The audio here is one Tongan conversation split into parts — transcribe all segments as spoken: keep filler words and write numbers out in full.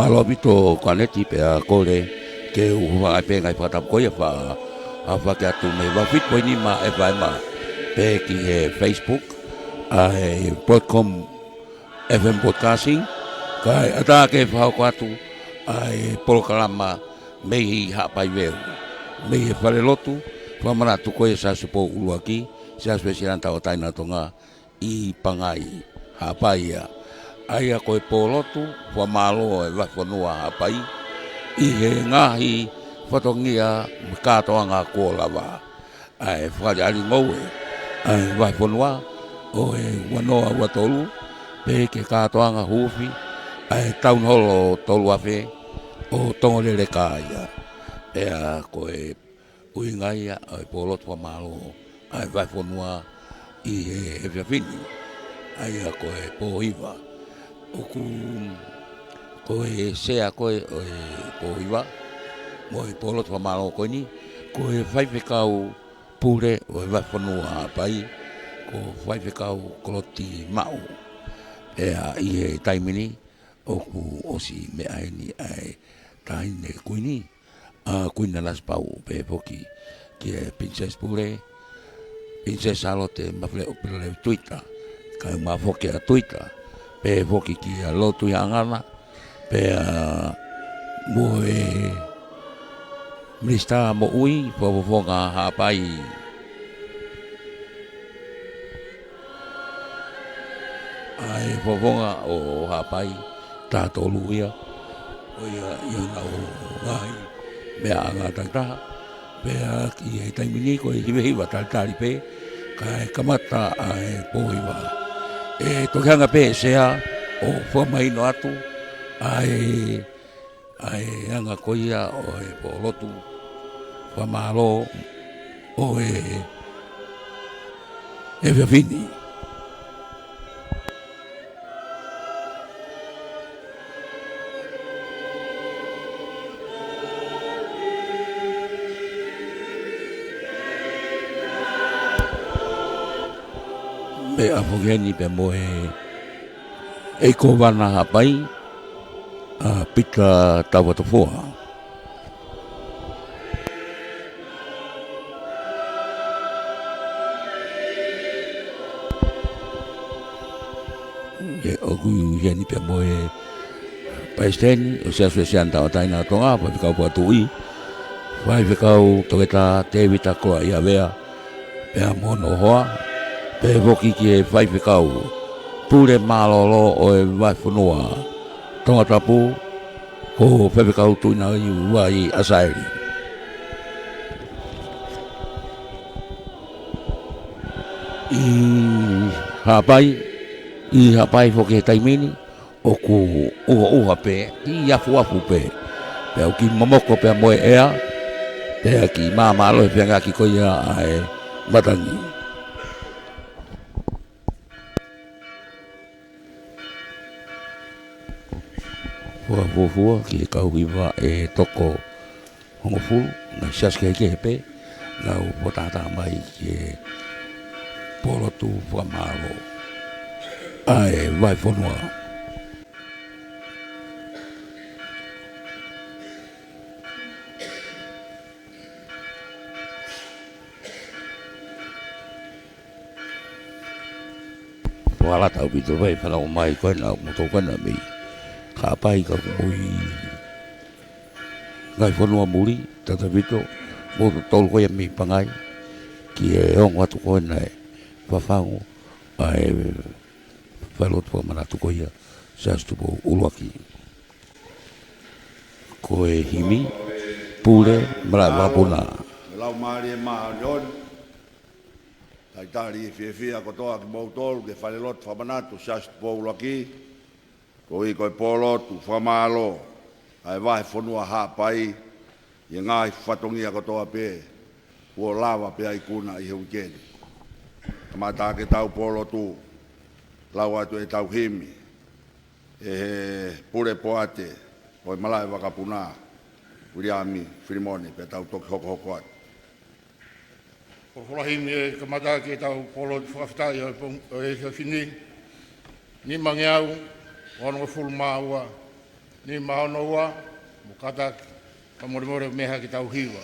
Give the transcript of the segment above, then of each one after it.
Mālō ʻaupito Kuaneti, pea kole ke u hūfanga pē he ngaahi fakatapu ko ia ʻoku faʻa fakahoko atu mei he valu fitu poini nima F M pea ki he Facebook, ʻa e Broadcom F M Broadcasting, kae ʻatā ke fakahoko atu ʻa e polokalama mei Haʻapai Veu, mei he falelotu fakamanatu ko ia ʻo e Siasi Tupou ʻUluaki, Siasi Uēsiliana Tauʻatāina ʻo Tonga, ʻi Pangai, Haʻapai ia. ʻA ia ko e pōlotu fakamālō ʻa e Vahefonua Haʻapai ʻi he ngaahi fatongia mo e kātoanga kuo lava. ʻA e fakaʻaliʻali ngoue ʻa e Vahefonua ʻo e ua noa ua tolu, pea ki he kātoanga huufi ʻa e Town Hall ʻo Toluafe ʻo Tongoleleka ia. Pea ko e ʻuhinga ia ʻo e pōlotu fakamālō ʻa e Vahefonua ʻi he efiafi ni, ʻa ia ko e pō hiva. ʻOku, ko e sea ko ē ʻo e pō hiva mo e pōlotu fakamālō ko eni, ko e faifekau pule ʻo e Vahefonua Haʻapai, ko Faifekau Koloti Maʻu. Pea ʻi he taimi ni, ʻoku ʻosi meʻa heni ʻa e Taʻahine Kuini, ʻa Kuini Nanasipauʻu, pehē foki ki he Pilinisesi Pule, Pilinisesi Sālote Mafileʻo Pilolevu Tuita, kae ʻumaʻā foki ʻa Tuita, pehē foki kia Lolotuihaʻangana, pea mo e Minisitā Moʻui, Fakafofonga Haʻapai. ʻA e Fakafofonga ʻo Haʻapai, taha tolu ia, ʻo ia ʻi honau ngaahi meʻa anga takitaha. Pea ʻi he taimi ni ko e hivahiva talitali pē, kae kamata ʻa e pō hiva. ʻE toki hanga pē ʻe he sea ʻo fakamahino atu ʻa e ʻa e anga ko ia ʻo e pōlotu fakamālō ʻo e efiafi ni. Meʻa foki heni pea mo e ʻEiki Kōvana Haʻapai, ʻa Pita Taufatofua. ʻE ʻoku ʻi heni pea mo e Palesiteni ʻo e Siasi Uēsiliana Tauʻatāina ʻo Tonga, Faifekau Fakatuʻi, Faifekau Toketā Tēvita Koloaʻia Vea, pea mo hono hoa, pehē foki ki he Faifekau Pule Mālōlō ʻo e Vahefonua Tongatapu, ko Faifekau Tuʻinaiuaiasaeli. ʻI Haʻapai, ʻi Haʻapai foki he taimi ni, ʻoku ʻuhaʻuha pē, ʻi afuafu pē. Pea ʻoku kiʻi momoko pea mo e ʻea, pea kiʻi māmālohi e feangaki ko ia ʻa e matangi. Fakafuofua ki he kau hiva ʻe toko hongofulu, ngaahi siasi kehekehe pē, nau fakatātā mai ki he pōlotu fakamālō ʻa e Vahefonua. Fakalata ʻaupito e fanongo mai ko ena, mo tau ko ena mei Haʻapai ka ko e ngaahi fonua muli, tautautefito mo tautolu ko ia mei Pangai, ki he ongo atu ko ena e fafangu ʻa e falelotu fakamanatu ko ia, Siaosi Tupou ʻUluaki. Ko e himi, Pule Malaʻevakapuna. Lau mālie māʻoniʻoni. Talitali fiefia kotoa kimoutolu ki he falelotu fakamanatu Siaosi Tupou ʻUluaki. Koeʻuhi ko e pōlotu fakamālō ʻa e Vahefonua Haʻapai ʻi he ngaahi fatongia kotoa pē kuo lava pea ikuna ʻi he uike ni. Kamata ʻaki ʻetau pōlotu, lau atu ʻetau himi ʻe he Pule Poate ʻo e Malaʻevakapuna, Viliami Filimone, pea tau toki hokohoko atu. Ko e folofola himi ʻe kamata ʻaki ʻetau pōlotu fakafetaʻi ʻo e pong-, ʻo e efiafi ni, nimangeau onongofulu mā ua, Nima ono ua, mo kātaki, fakamolemole meʻa ke tau hiva.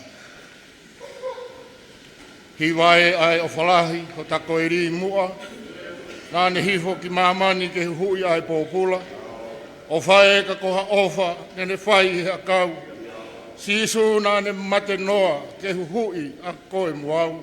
Hiva ē ʻa e ʻofa lahi, hota koeli muʻa, naʻa ne hifo ki māmani ke huhuʻi ʻa e pōpula. ʻOfa ē ka ko ha ʻofa, naʻa ne fai ʻi he ʻakau. Sīsū naʻa ne mate noa, ke huhuʻi ʻa koe mo au.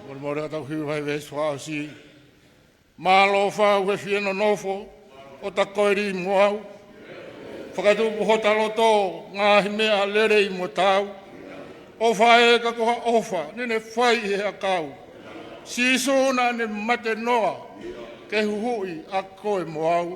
Molemole ka tau hiva ʻa e veesi fakaʻosi. Mālō fau he fie nonofo, hota koeli mo au. Fakatupu hota loto, ngaahi meʻa lelei mo taau. ʻOfa ē ka ko ha ʻofa, naʻa ne fai ʻi he ʻakau. Sīsū naʻa ne mate noa, ke huhuʻi ʻa koe mo au.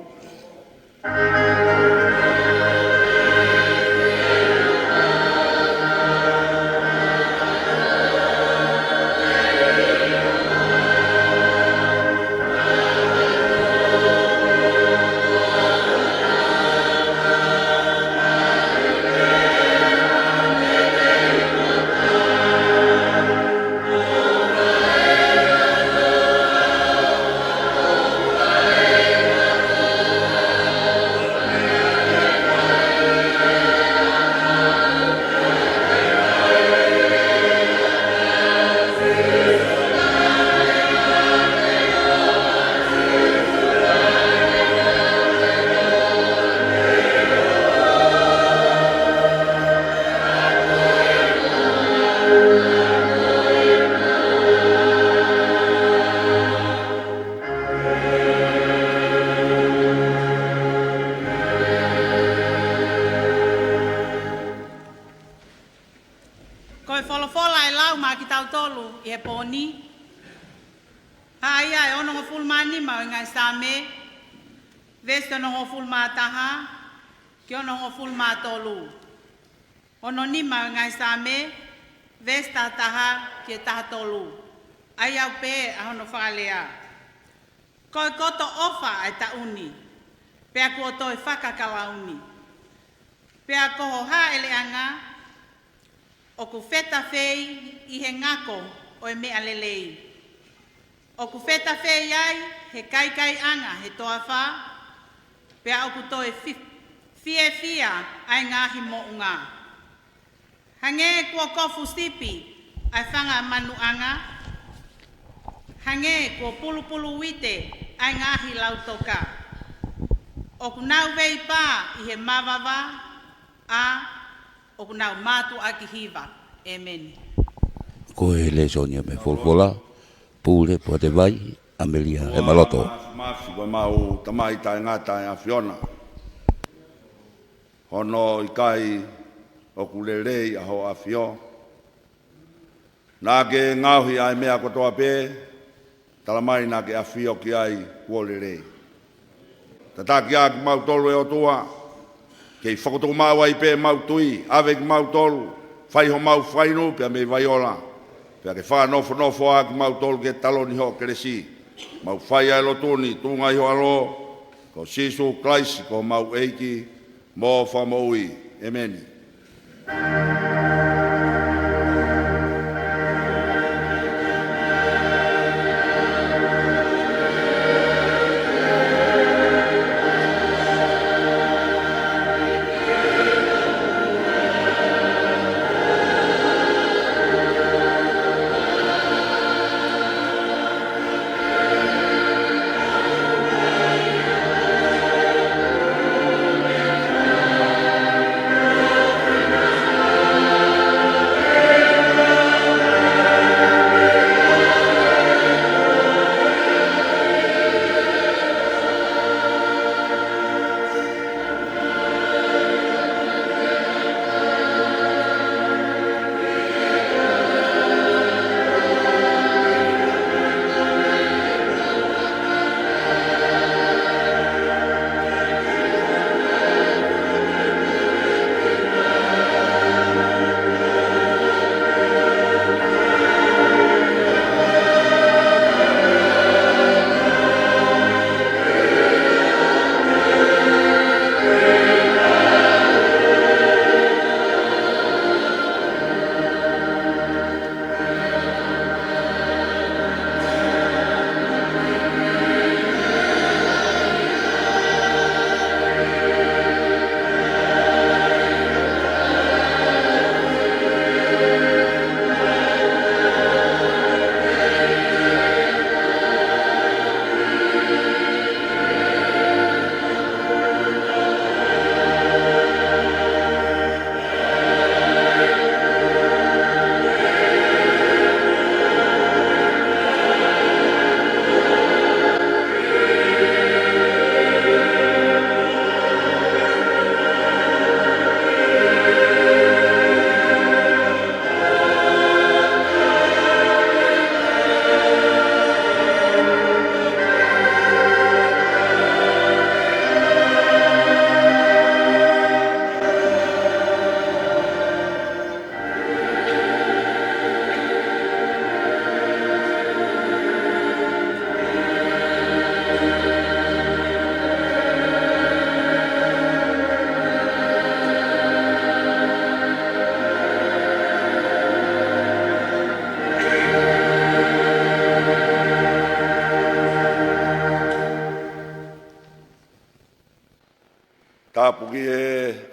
Ko e folofola ʻe lau maʻa kitautolu ʻi he pō ni, ʻa ia ʻe onongofulu mā nima ʻo e ngaahi Saame, veesi onongofulu mā taha ki he onongofulu mā tolu. Ono nima ʻo e ngaahi Saame, veesi taha taha ki he taha tolu. ʻA ia ʻoku pehē ʻa hono fakalea: Ko e koto ʻofa ʻa e taʻu ni, pea kuo toe fakakalauni. Pea ko ho hāʻeleʻanga ʻoku fetafei ʻi he ngako ʻo e meʻa lelei. ʻOku fetafei ai he kaikaiʻanga he toafa, pea ʻoku toe fi-, fiefia ʻa e ngaahi moʻunga. Hangē kuo kofu sipi ʻa e fanga manuʻanga, hangē kuo pulupulu uite ʻa e ngaahi lautoka. ʻOku nau veipā ʻi he mavava, ʻa ʻoku nau mātuʻaki hiva. ʻEmeni. Ko e lēsoni ʻa e folofola, Pule Poate Vai, ʻAmelia ʻEmaloto. Mafimafi ko e mau Tamai taʻengata ʻa e ʻAfiona. Hono ʻikai ʻoku lelei ʻa ho ʻafio. Naʻa ke ngaohi ʻa e meʻa kotoa pē, talamai naʻa ke ʻafio ki ai kuo lelei. Tataki ʻa kimautolu ʻe ʻOtua, kei fakatuʻumaʻu ai pē ʻemau tui, ʻave kimautolu, fai homau fakainu pea mei vaiola. Pea ke fakanofonofo ʻa kimautolu ki he taloni hoʻo kelesi. Mau fai ʻa e lotu ni tuʻunga ʻi ho ʻAlo, ko Sīsū Kalaisi ko homau ʻEiki mo Fakamoʻui. ʻEmeni.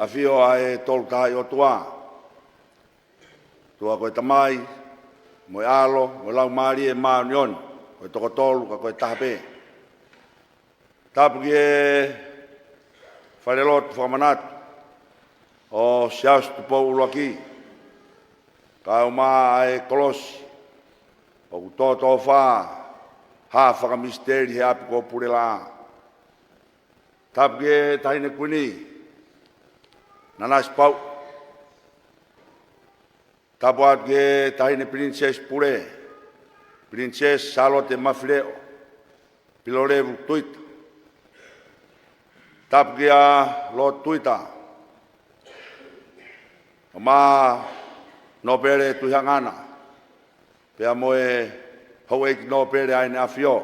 ʻAfio ʻa e Tolu Tahaʻi ʻOtua, ʻOtua ko e Tamai, mo e ʻAlo, mo e Laumālie Māʻoniʻoni, ko e toko tolu ka ko e taha pē. Tapu ki he falelotu fakamanatu ʻo Siaosi Tupou ʻUluaki, kaeʻumaʻā ʻa e kolosi ʻoku tōtōfā, hā fakamisiteli he ʻapi ko Pulelaʻā. Tapu ki he Taʻahine Kuini, Nanasipauʻu. Tapu atu ki he Taʻahine Pilinisesi Pule, Pilinisesi Sālote Mafileʻo Pilolevu Tuita. Tapu kia Lord Tuita, ʻo mā Nōpele Tuʻihaʻangana, pea mo e Houʻeiki Nōpele ʻa ʻEne ʻAfio.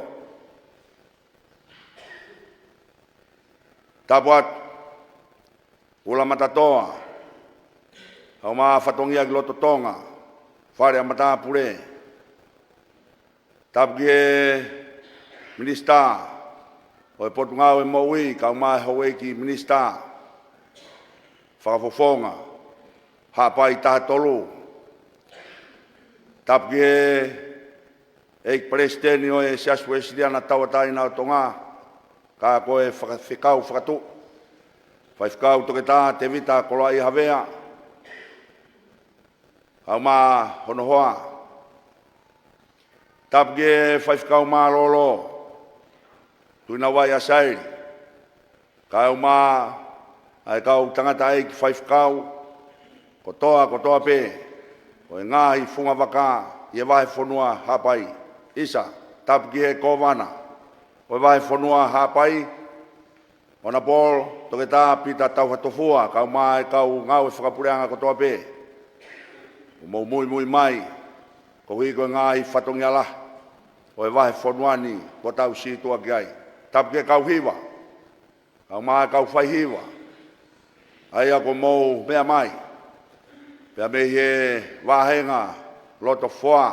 Tapu atu Ula Matatoa, ʻo mā fatongia ki loto Tonga, Fale ʻa Matāpule. Tapu ki he Minisitā ʻo e Potungāue Moʻui, kaeʻumaʻā e Houʻeiki Minisitā Fakafofonga, Haʻapai Taha Tolu. Tapu ki he ʻEiki Palesiteni ʻo e Siasi Uēsiliana Tauʻatāina ʻo Tonga, ka ko e faka-, fekau fakatuʻu, Faifekau Toketā Tevita Koloaʻia Havea, kaeʻumaʻā hono hoa. Tapu ki he Faifekau Mālōlō, Tuʻinavai ʻAsaeli, kaeʻumaʻā ʻa e kau tangataʻeiki faifekau kotoa, kotoa pē ʻo e ngaahi fungavaka ʻi he vahefonua Haʻapai. ʻIsa, tapu ki he Kōvana ʻo e vahefonua Haʻapai, Honourable Toketā Pita Tauhatofua, kaeʻumaʻā e kau ngāue fakapuleʻanga kotoa pē ʻoku mou muimui mai, koeʻuhi ko e ngaahi fatongia lahi ʻo e vahefonua ni kuo tau sītuʻa ki ai. Tapu ki he kau hiva, kaeʻumaʻā e kau faihiva, ʻa ia kuo mou meʻa mai, pea mei he vāhenga loto foa,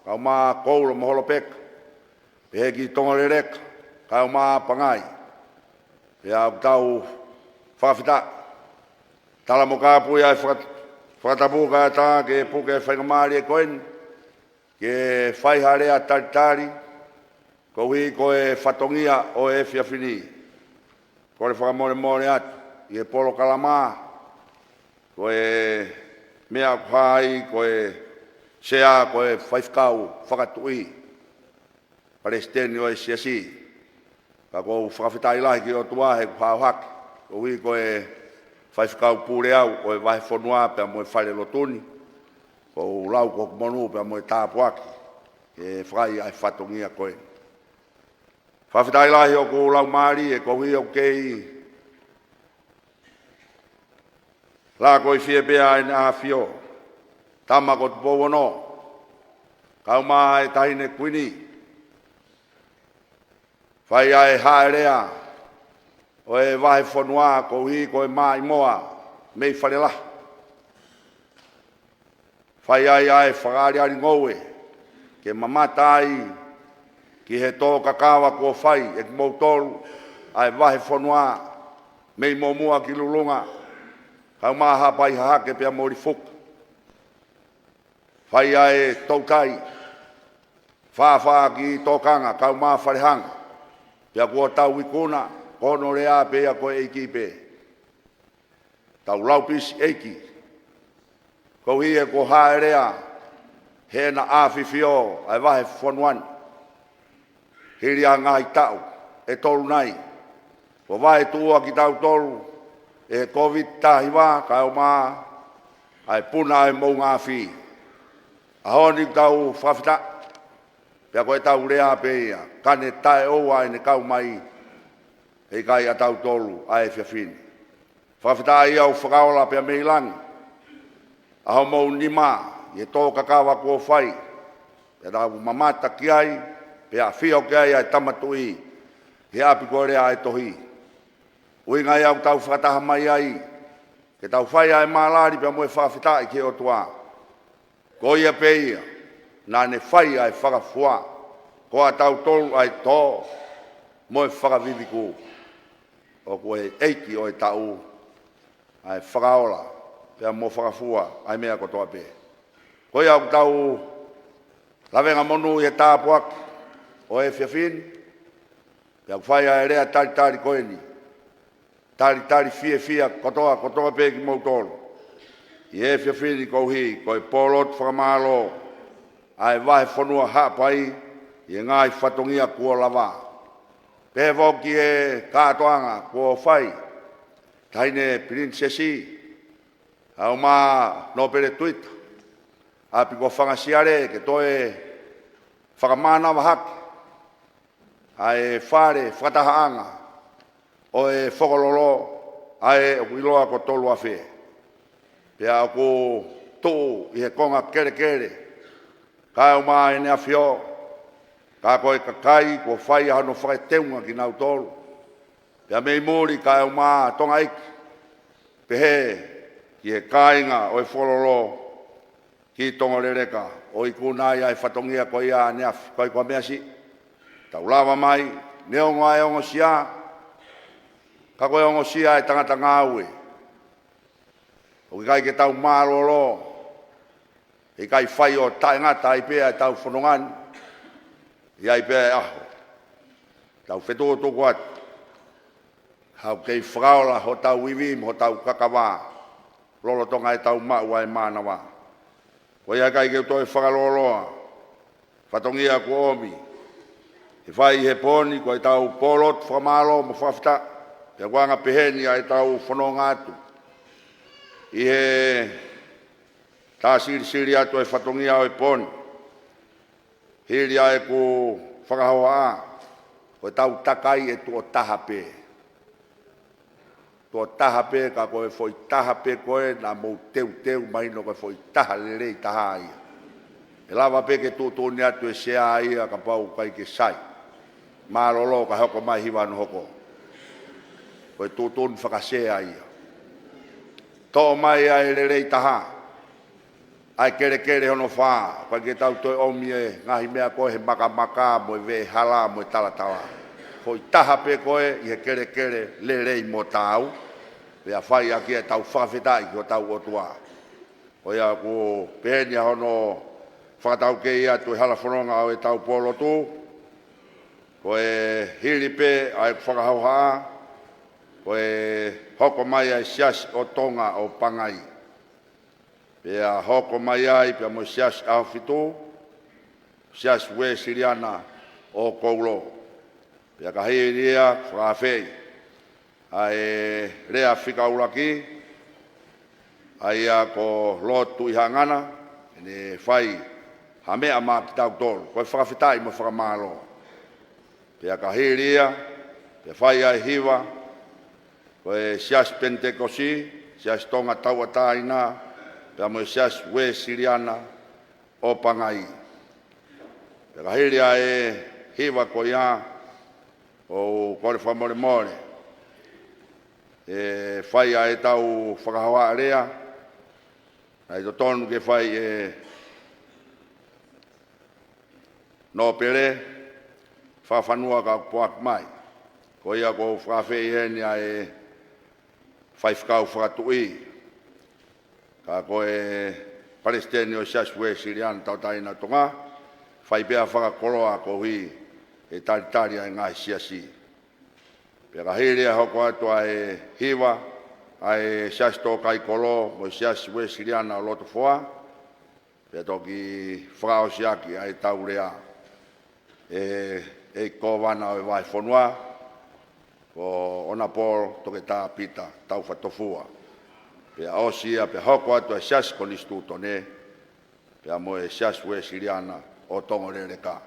kaeʻumaʻā Koula mo Holopeka, pehē ki Tongoleleka, kaeʻumaʻā Pangai. Pea ʻoku tau fakafetaʻi. Tala mo kāpui ʻa e faka-, fakatapu kae ʻatā ke puke e faingamālie ko eni ke fai ha lea talitali, koeʻuhi ko e fatongia ʻo e efiafi ni. Kole fakamolemole atu ʻi he polokalama, ko e meʻa ʻoku hā ai ko e sea ko e faifekau fakatuʻi, Palesiteni ʻo e Siasi. Ka ʻoku ou fakafetaʻi lahi ki he ʻOtua he kuo haʻu hake, koeʻuhi ko e faifekau pule au ʻo e vahefonua pea mo e falelotu ni, ʻoku ou lau ko hoku monū pea mo e tāpuaki ke fai ʻa e fatongia ko eni. Fakafetaʻi lahi ʻoku laumālie koeʻuhi ʻoku kei lākoifie pē ʻa ʻEne ʻAfio, Tama ko Tupou Ono, kaeʻumaʻā e Taʻahine Kuini, fai ʻa e haʻelea ʻo e vahefonua koeʻuhi ko e maʻimoa mei Falelahi. Fai ai ʻa e fakaʻaliʻali ngoue ke mamata ai ki he tō kakava kuo fai ʻe kimoutolu ʻa e vahefonua mei Moʻomuʻa ki Lulunga, kaeʻumaʻā Haʻapai Hahake pea mo Lifuka. Fai ʻa e toutai, fāfā ki Tokanga, kaeʻumaʻā Falehanga, pea kuo tau ikuna, ko hono lea pē ia ko e ʻEiki pē. Tau laupisi ʻEiki, koeʻuhi he kuo haʻelea heʻena ʻAfifio ʻa e vahefonua ni. Hili ʻa e ngaahi taʻu ʻe tolu nai, kuo vaetuʻua kitautolu ʻe he Kōviti taha hiva kaeʻumaʻā ʻa e puna ʻa e moʻunga afi. ʻAho ni ʻoku tau fakafetaʻi, pea ko ʻetau lea pē ia, ka ne taʻeʻoua ʻene kau mai, heʻikai ʻatautolu ʻa e efiafi ni. Fakafetaʻi ʻa e Fakaola pea mei langi ʻa homou nima ʻi he tō kakava kuo fai, pea tau mamata ki ai, pea ʻafio ki ai ʻa e Tama Tuʻi ʻi he ʻapi ko e lea ʻa e tohi. ʻUhinga ia ʻoku tau fakataha mai ai, ke tau fai ʻa e mālali pea mo e fakafetaʻi ki he ʻOtua. Ko ia pē ia naʻa ne fai ʻa e fakafua, ko ʻatautolu ʻa e tō mo e fakaviviku. ʻOku ʻi he ʻEiki ʻo e taʻu, ʻa e fakaola, pea mo fakafua ʻa e meʻa kotoa pē. Ko ia ʻoku tau lavengamonū ʻi he tāpuaki ʻo e efiafi ni, pea ʻoku fai ʻa e lea talitali ko eni. Talitali fiefia kotoa, kotoa pē kimoutolu ʻi he efiafi ni koeʻuhi ko e pōlotu fakamālō ʻa e vahefonua Haʻapai ʻi he ngaahi fatongia kuo lava. Pehē foki ki he kātoanga kuo fai, Taʻahine Pilinisesi, ʻa e ʻUmaʻā Nōpele Tuita, ʻa Piko Fangasiale, ke toe fakamānava hake ʻa e fale fakatahaʻanga ʻo e Fokololo, ʻa ē ʻoku ʻiloa ko Toluafe. Pea ʻoku tuʻu ʻi he konga kelekele, kae ʻumaʻā ʻEne ʻAfio, ka ko e kakai kuo fai ʻa hono fakateunga kinautolu. Pea mei muli kae ʻumaʻā Tongaʻeiki, pehē ki he kāinga ʻo e Fokololo, ki Tongoleleka, ʻo ikuna ai ʻa e fatongia ko ia ʻaneafi, ko e ko e meʻa siʻi. Tau lava mai, neongo ʻa e ongosia, ka ko e ongosia ʻa e tangata ngāue. ʻOku ʻikai ke tau mālōlō, ʻikai fai ʻo taʻengata ai pē ʻa e tau fononga ni, ʻi ai pē ʻa e ʻaho. Tau fetukutuku atu. Haʻu kei fakaola hotau ivi mo hotau kakava, lolotonga ʻetau maʻu ʻa e mānava. Ko ia ʻikai ke u toe fakalōloa, fatongia kuo ʻomi, ʻe fai he pō ni ko ʻetau pōlotu fakamālō mo fakafetaʻi, pea ʻoku anga peheni ʻa ʻetau fononga atu ʻi he tā silisili atu ʻa e fatongia ʻo e pō ni. Hili ʻa ʻeku fakahohaʻa, ko ʻetau takai ʻe tuʻo taha pē. Tuʻo taha pē, ka ko e foʻi taha pē ko ē naʻa mou teuteu, mahino ko e foʻi taha lelei taha ia. ʻE lava pē ke tuʻutuʻuni atu e sea ia kapau ʻoku ʻikai ke sai. Mālōlō ka hoko mai hiva hono hoko. Ko e tuʻutuʻuni fakasea ia. Toʻo mai ʻa e lelei taha, ʻa e kelekele hono fā, ʻoku ʻikai ke tau toe ʻomi e ngaahi meʻa ko ē he makamaka mo e veʻehala mo e talatala. Foʻi taha pē ko ē ʻi he kelekele lelei mo taau, pea fai ʻaki ʻetau fakafetaʻi ki hotau ʻOtua. Ko ia ʻoku peheni ʻa hono fakataukei atu e hala fononga ʻo ʻetau pōlotu, ko e hili pē ʻa ʻeku fakahohaʻa, ko e hoko mai ʻa e Siasi ʻo Tonga ʻo Pangai. Pea hoko mai ai pea mo e Siasi ʻAhofitu, Siasi Uēsiliana ʻo Koulo. Pea ka hili ia, fakaafeʻi ʻa e lea fika ʻuluaki, ʻa ia ko Lord Tuʻihaʻangana, ʻene fai ha meʻa maʻa kitautolu, ko e fakafetaʻi mo e fakamālō. Pea ka hili ia, pea fai ʻa e hiva, ko e Siasi Penitekosi, Siasi Tonga Tauʻatāina, pea mo e Siasi Uēsiliana ʻo Pangai. Pea ka hili ʻa e hiva ko ia, ʻoku ou kole fakamolemole, ʻe fai ʻa ʻetau fakahohaʻa lea, naʻe totonu ke fai ʻe Nōpele Fakafanua ka ʻoku poaki mai. Ko ia ʻoku ou fakaafeʻi heni ʻa e faifekau fakatuʻi, ka ko e Palesiteni ʻo e Siasi Uēsiliana Tauʻatāina ʻo Tonga, fai pē ʻa e fakakoloa koeʻuhi ke talitali ʻa e ngaahi siasi. Pea ka hili ia hoko atu ʻa e hiva, ʻa e Siasi Tōkaikolo mo e Siasi Uēsiliana ʻo Lotofoa, pea toki fakaʻosi ʻaki ʻa ʻetau lea ʻe he ʻEiki Kōvana ʻo e Vahefonua, ko Honourable Toketā Pita Taufatofua. Pea ʻosi ia, pea hoko atu ʻa e Siasi Konisitūtone, pea mo e Siasi Uēsiliana ʻo Tongoleleka.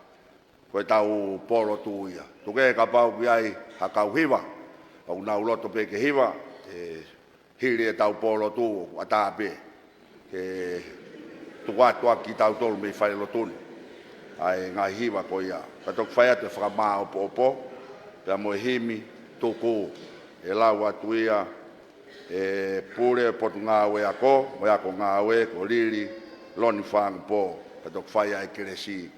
Ko ʻetau pōlotu ia. Tuku ke kapau ʻoku ʻi ai ha kau hiva, ʻoku nau loto pē ke hiva, ʻe hili ʻetau pōlotu ʻoku ʻatā pē ke tuku atu ʻaki kitautolu mei falelotu ni ʻa e ngaahi hiva ko ia. Ka toki fai atu e fakamāʻopoʻopo, pea mo e himi tuku, ʻe lau atu ia ʻe Pule Potungāue Ako mo e Ako Ngāue ko Lili Loni Fangupō. Ka toki fai ʻa e kelesi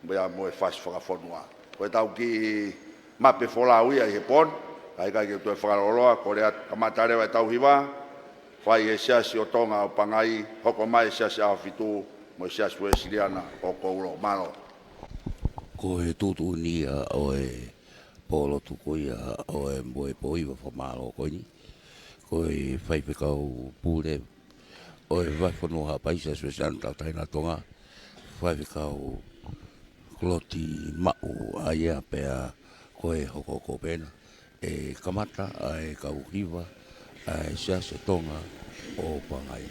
mo ia mo e fasi fakafonua. Ko ʻetau kiʻi mape folau ia ʻi he pō ni, ka ʻikai ke u toe fakalōloa, kole atu kamata leva ʻetau hiva, fai ʻe he Siasi ʻo Tonga ʻo Pangai, hoko mai e Siasi ʻAhofitu mo e Siasi Uēsiliana ʻo Koulo. Mālō. Ko e tuʻutuʻuni ia ʻo e pōlotu ko ia ʻo e mo e pō hiva fakamālō ko eni. Ko e faifekau pule ʻo e Vahefonua Haʻapai, Siasi Uēsiliana Tauʻatāina ʻo Tonga, Faifekau Klotimaʻu ʻAia, pea ko e hokohoko pē ena, ʻe kamata ʻa e kau hiva ʻa e Siasi ʻo Tonga ʻo Pangai.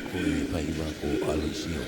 Ko e faiva ko ʻAloisio.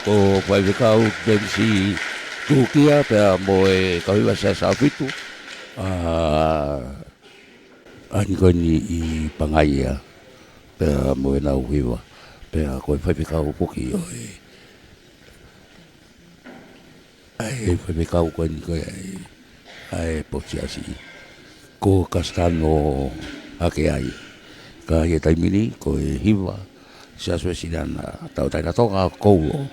Ko Faifekau James Kukia, pea mo e kau hiva Siasi ʻAhofitu, ʻa, ʻa eni ko eni ʻi Pangaia, pea mo ʻenau hiva, pea ko e faifekau foki ʻo e, ʻa e faifekau ko eni ko e, ʻa e potu siasi. Ko Kasitano Hakeai. Ka ʻi he taimi ni, ko e hiva Siasi Uēsiliana Tauʻatāina Tonga, Koulo.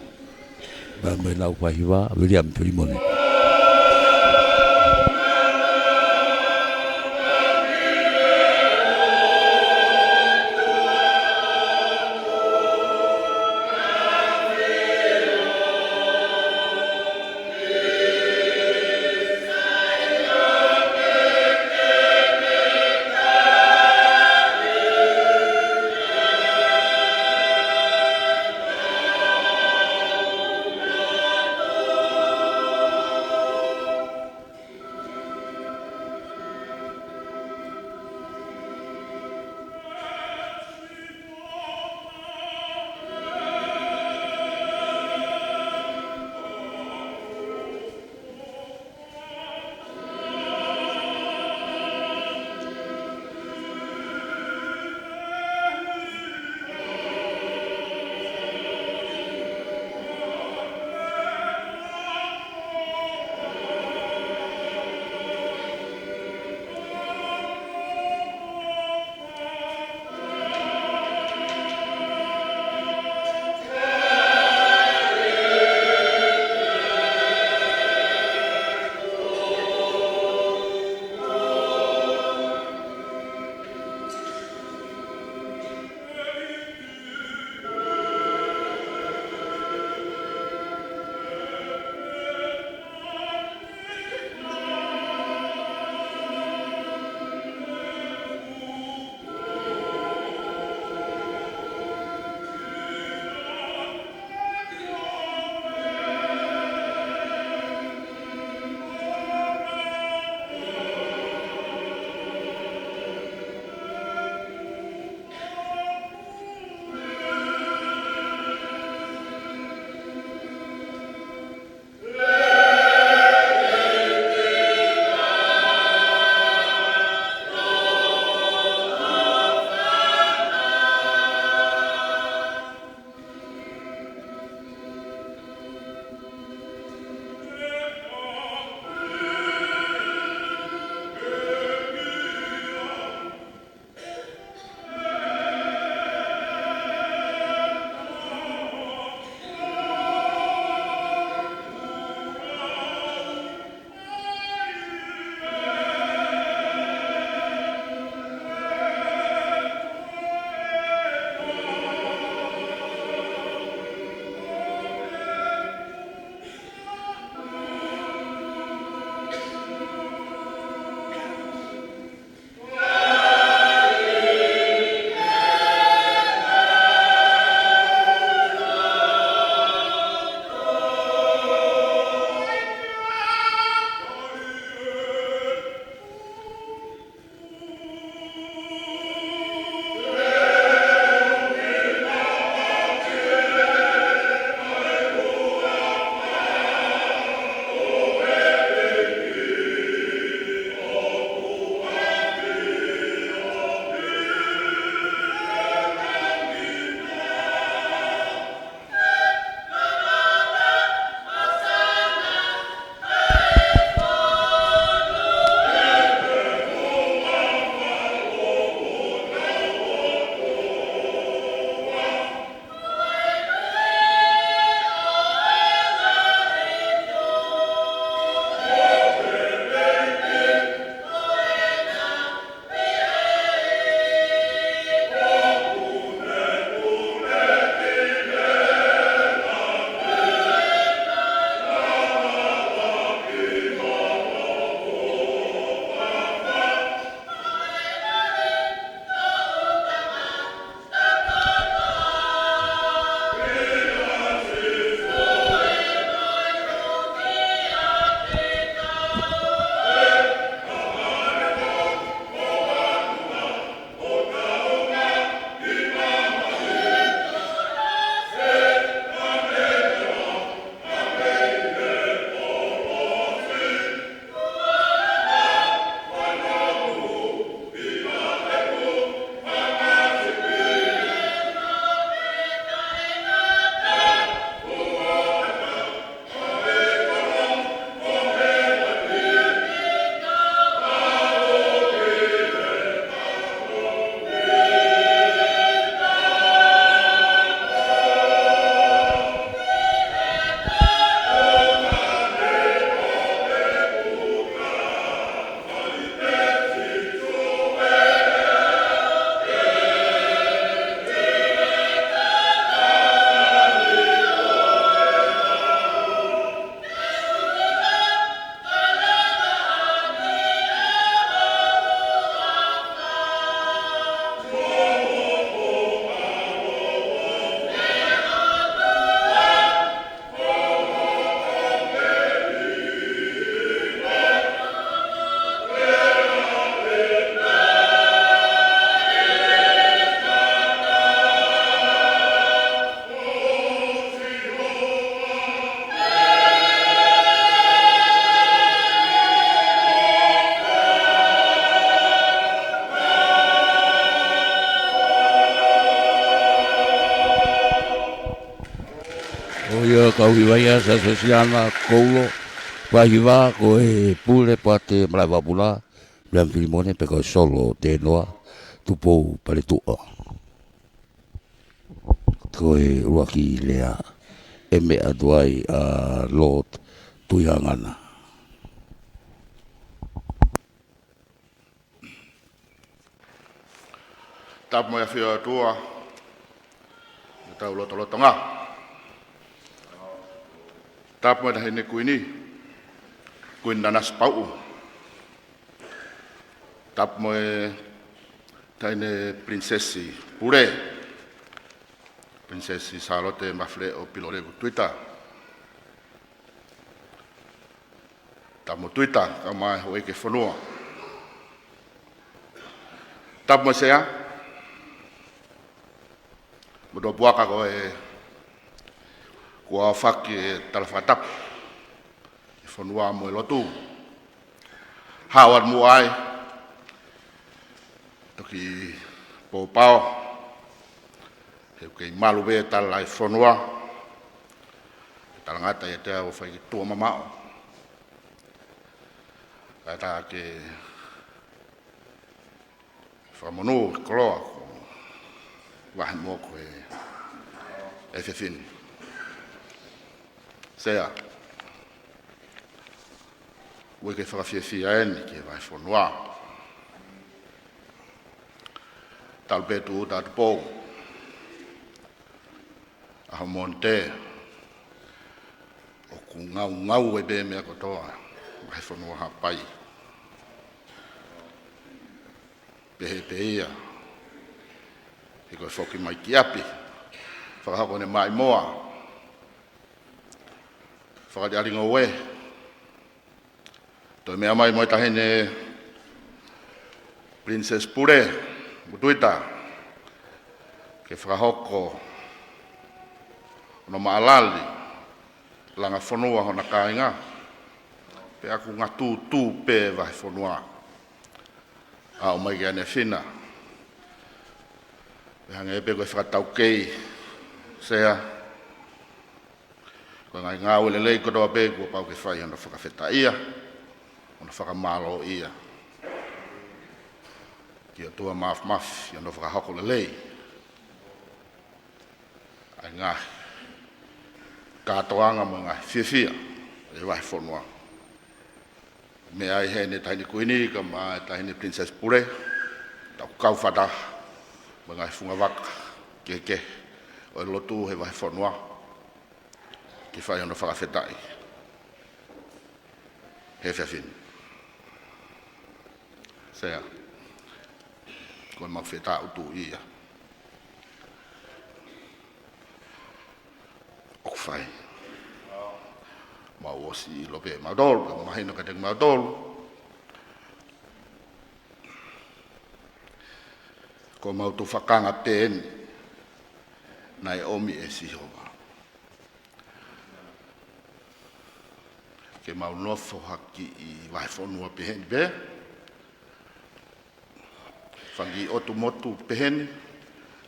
Pea mo ʻenau faihiva, Viliami Filimone. Ia kau hiva ia, Siaosi Ana Koulo, kau hiva ko e Pule Poate Malaʻe Vakapuna, Viliami Filimone, pea ko e Solo Tenoa Tupou Paletuʻa. Ko e ʻuluaki lea ʻe meʻa atu ai ʻa Lord Tuʻihangana. Tapu mo e ʻafio ʻa e ʻOtua, ʻi hotau lotolotonga. Tapu mo e Taʻahine Kuini, Kuini Nanasipauʻu. Tapu mo e Taʻahine Pilinisesi Pule, Pilinisesi Sālote Mafileʻo Pilolevu Tuita. Tapu mo Tuita, kae ʻumaʻā e houʻeiki ʻo e fonua. Tapu mo e Sea, mo e Tuʻapuaka ko ē kuo aofaki e tala fakatapu ʻa e fonua mo e lotu. Haʻu atu muʻa ai, toki pōpao, he ʻoku kei malu pē tala ʻa e fonua. Talangata ʻiate au ʻo fai ki tuʻa mamaʻo. Kae ʻatā ke fakamonū e koloa kuo vahe moʻoku ʻe he efiafi ni. Sea, ʻoku ou kei fakafiefia eni ki he vahefonua. Talu pē tūʻuta atu pou ʻa hoʻo mōnite, ʻoku ngaungaue pē meʻa kotoa, vahefonua Haʻapai. Pehē pē ia, he ko e foki mai ki ʻapi, fakahoko ʻene maʻimoa, fakaʻaliʻali ngoue. Toe meʻa mai mo e Taʻahine Pilinisesi Pule, Motuita, ke fakahoko hono maʻalali, langa fonua hona kāinga, pea ʻoku ngatūtū pē vahefonua. Aʻu mai ki ʻanefina, pea hangē pē ko e fakataukei, Sea, ko e ngaahi ngāue lelei kotoa pē kuo pau ke fai hono fakafetaʻia, hono fakamālōʻia. Ki he ʻOtua Māfimafi hono fakahoko lelei ʻa e ngaahi kātoanga mo e ngaahi fiefia ʻo e vahefonua. Meʻa ai heni e Taʻahine Kuini kae ʻumaʻā e Taʻahine Pilinisesi Pule, tau kau fakataha mo e ngaahi fungavaka kehekehe ʻo e lotu he vahefonua, ke fai hono fakafetaʻi he efiafi ni. Sea, ko ʻemau fetaʻutuʻia ʻoku fai. Mau ʻosi ʻilo pē mautolu, pea mahino kiate kimautolu, ko ʻemau tufakanga pē eni naʻe ʻomi ʻe Sihova ke mau nofo hake ʻi vahefonua peheni pē, fanga kiʻi ʻotu motu peheni,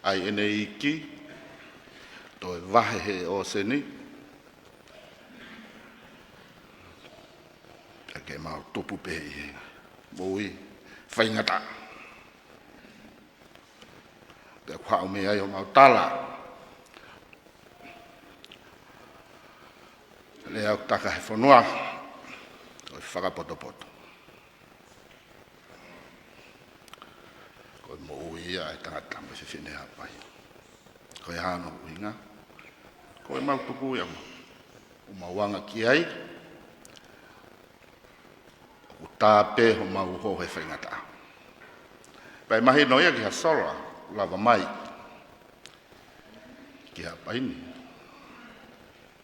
ʻa ʻene iiki, toe vahe he ʻōseni, ka ke mau tupu pē ʻi he moʻui faingataʻa. Pea ʻoku haʻu mei ai ʻemau tala lea ʻoku taka he fonua, ko e fakapotopoto. Ko e moʻui ia ʻa e tangata mo e fefine Haʻapai. Ko e hā hono ʻuhinga? Ko ʻemau tuku ia mo ʻemau anga ki ai, ʻoku tā pē homau hō he faingataʻa. Pea ʻe mahino ia ki ha sola lava mai ki Haʻapai ni.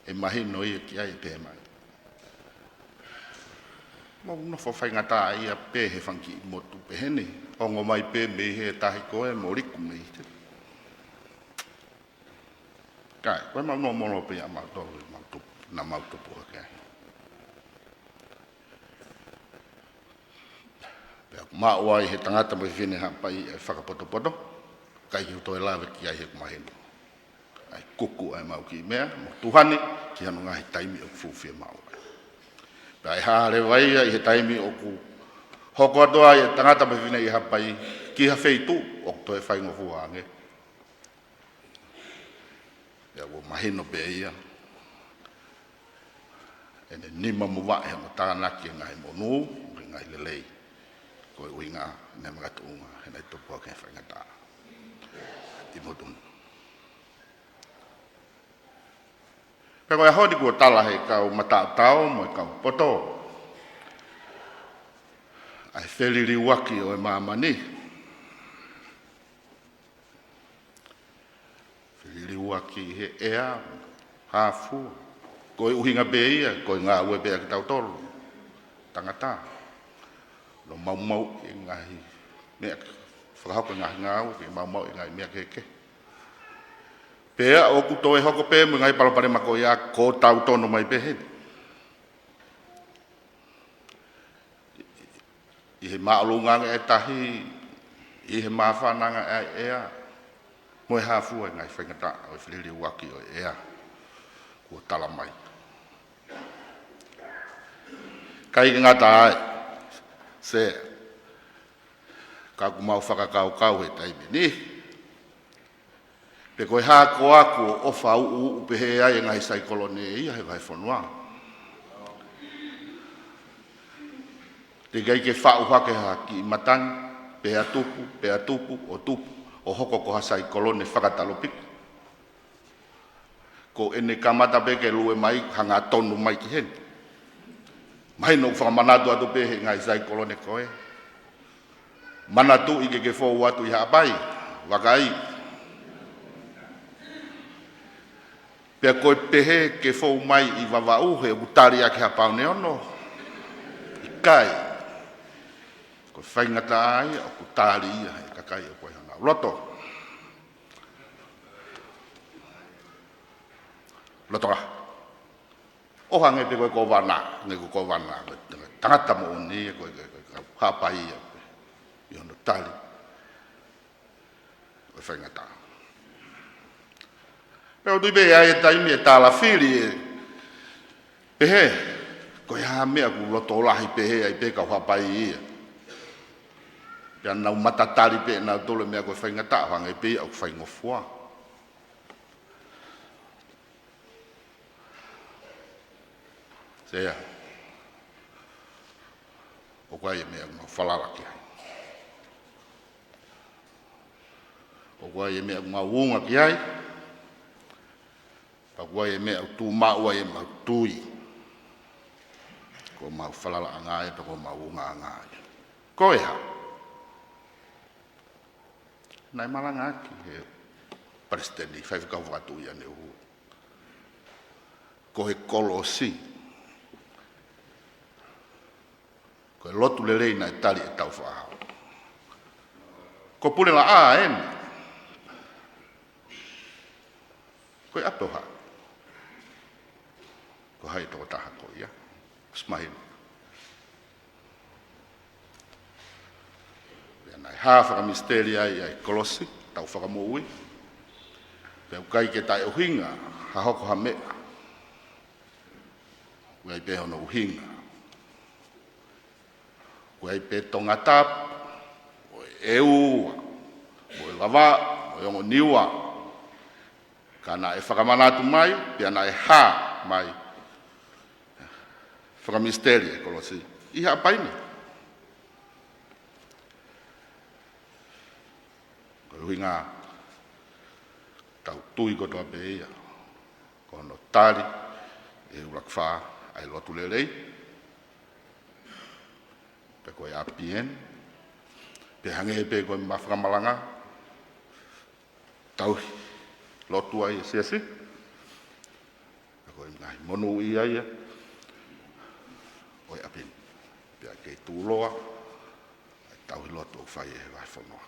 ʻE mahino ia ki ai pē mai. Mau nofo faingataʻaʻia pē he fanga kiʻi motu peheni. Ongo mai pē mei he tahi ko ē mo liku mei he. Kae, ko ʻemau nōmolo pē ia ʻamautolu, mau tupu, naʻa mau tupu hake ai. Pea ʻoku maʻu ai he tangata mo e fefine Haʻapai e fakapotopoto, ʻikai ke u toe lave ki ai he ʻoku mahino. ʻa e kuku ʻa e mau kiʻi meʻa, mo Tuʻi Hane, ki hono ngaahi taimi ʻoku fuʻu fiemaʻu ai. Pea ʻe hā leva ia ʻi he taimi ʻoku hoko atu ai e tangata mo e fefine ʻi Haʻapai, ki ha feituʻu ʻoku toe faingofua ange. Pea ʻoku mahino pē ia ʻene nima mo vaʻe mo tānaki e ngaahi monū, mo e ngaahi lelei. Ko e ʻuhinga ʻene makatuʻunga, he naʻe tupu hake he faingataʻa ʻi Motumotu. Pea ko e ʻaho ni kuo tala he kau mataotao mo e kau poto ʻa e feliliuaki ʻo e māmani. Feliliuaki he ʻea, hā fua. Ko e ʻuhinga pē ia, ko e ngāue pē ʻa kitautolu tangata. Nau maumauʻi e ngaahi meʻa, fakahoko e ngaahi ngāue, ke maumauʻi e ngaahi meʻa kehekehe. Pea ʻoku toe hoko pē mo e ngaahi palopalema ko ia, ko e tau tono mai pē heni. ʻI he māʻolunga ange e tahi, ʻi he māfana ange e ʻea, mo e hā fua e ngaahi faingataʻa ʻo e feliliuaki ʻo e ʻea kuo tala mai. ʻIkai ke ngata ai, Sea, ka ʻoku mau fakakaukau he taimi ni, pe ko e hā koā kuo ʻofa uʻuuʻu pehē ai e ngaahi saikolone ia he vahefonua. Teʻeki ai ke faʻu hake ha kiʻi matangi, pea tupu, pea tupu, ʻo tupu, ʻo hoko ko ha saikolone fakatalopiki. Ko ʻene kamata pē ke lue mai, hanga tonu mai ki heni. Mahino ʻoku fakamanatu atu pē he ngaahi saikolone ko ē. Manatuʻi ke ke fou atu ʻi Haʻapai, vakai. Pea ko e pehē ke fou mai ʻi Vavaʻu he ʻoku tali ʻaki ha paone ono. ʻIkai. Ko e faingataʻa ia ʻoku tali ia he kakai ʻoku ʻi honau loto. Loto lahi. ʻO hangē pē ko e kōvana, hangē ko e kōvana, ko e tangata moʻoni, ko e, ko e, ko e Haʻapai ia, ʻi hono tali ʻo e faingataʻa. Pea ʻoku tui pē ʻi ai e taimi ʻe tālafili ʻe pehē, ko e hā e meʻa ʻoku loto lahi pehē ai pē kau Haʻapai ia. Pea nau matatali pē nautolu e meʻa ko e faingataʻa, hangē pē ia ʻoku faingofua. Sea, ʻoku ʻi ai e meʻa ʻoku mau falala ki ai. ʻOku ʻi ai e meʻa ʻoku mau unga ki ai. Pea ʻoku ʻi ai e meʻa ʻoku tuʻu maʻu ai ʻemau tui. Ko ʻemau falalaʻanga ia, pea ko ʻemau ungaʻanga ia. Ko e hā? Naʻe malangaʻaki he Palesiteni, Faifekau Fakatuʻi ʻaneuhu, ko e kolosi, ko e lotu lelei naʻe tali ʻe Tāufaʻāhau. Ko Pulelaʻā eni. Ko e ʻapi ʻo hai? Ko hai e tokotaha ko ia? ʻOsi mahino. Pea naʻe hā fakamisiteli ai ʻa e kolosi, tau fakamoʻui. Pea ʻoku ʻikai ke taʻeʻuhinga ha hoko ha meʻa. ʻOku ʻi ai pē hono ʻuhinga. ʻOku ʻi ai pē Tongatapu, mo e ʻEua, mo e Vavaʻu, mo e Ongo Niua. Ka naʻe fakamanatu mai, pea naʻe hā mai fakamisiteli e kolosi ʻi Haʻapai ni. Ko e ʻuhinga, tau tui kotoa pē ia ko hono tali ʻe he ʻUluaki Fā ʻa e lotu lelei. Pea ko e ʻapi eni, pea hangē pē ko ʻema fakamalanga, tauhi lotu ai e siasi. Pea ko e ngaahi monūʻia ia ʻo e ʻapi ni. Pea kei tuʻuloa ʻa e tauhi lotu ʻoku fai ʻe he vahefonua.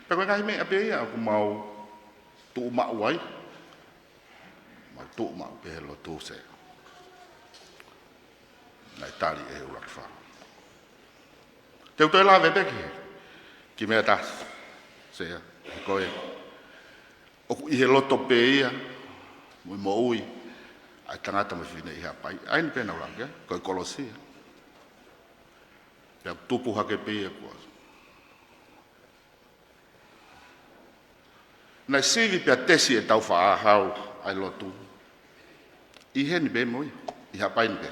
Pea ko e ngaahi meʻa pē ia ʻoku mau tuʻu maʻu ai. Mau tuʻu maʻu pē he lotu, Sea. Naʻe tali ʻe he ʻUluaki Fā. Te u toe lave pē ki he, ki he meʻa ʻe taha, Sea, he ko e ʻOku ʻi he loto pē ia, mo e moʻui ʻa e tangata mo e fefine ʻi Haʻapai. ʻA eni pē naʻa ku lave ki ai, ko e kolosi ia. Pea tupu hake pē ia kuo. Naʻe sivi pea tesi ʻe Tāufaʻāhau ʻa e lotu. ʻI heni pē mo ia, ʻi Haʻapai ni pē.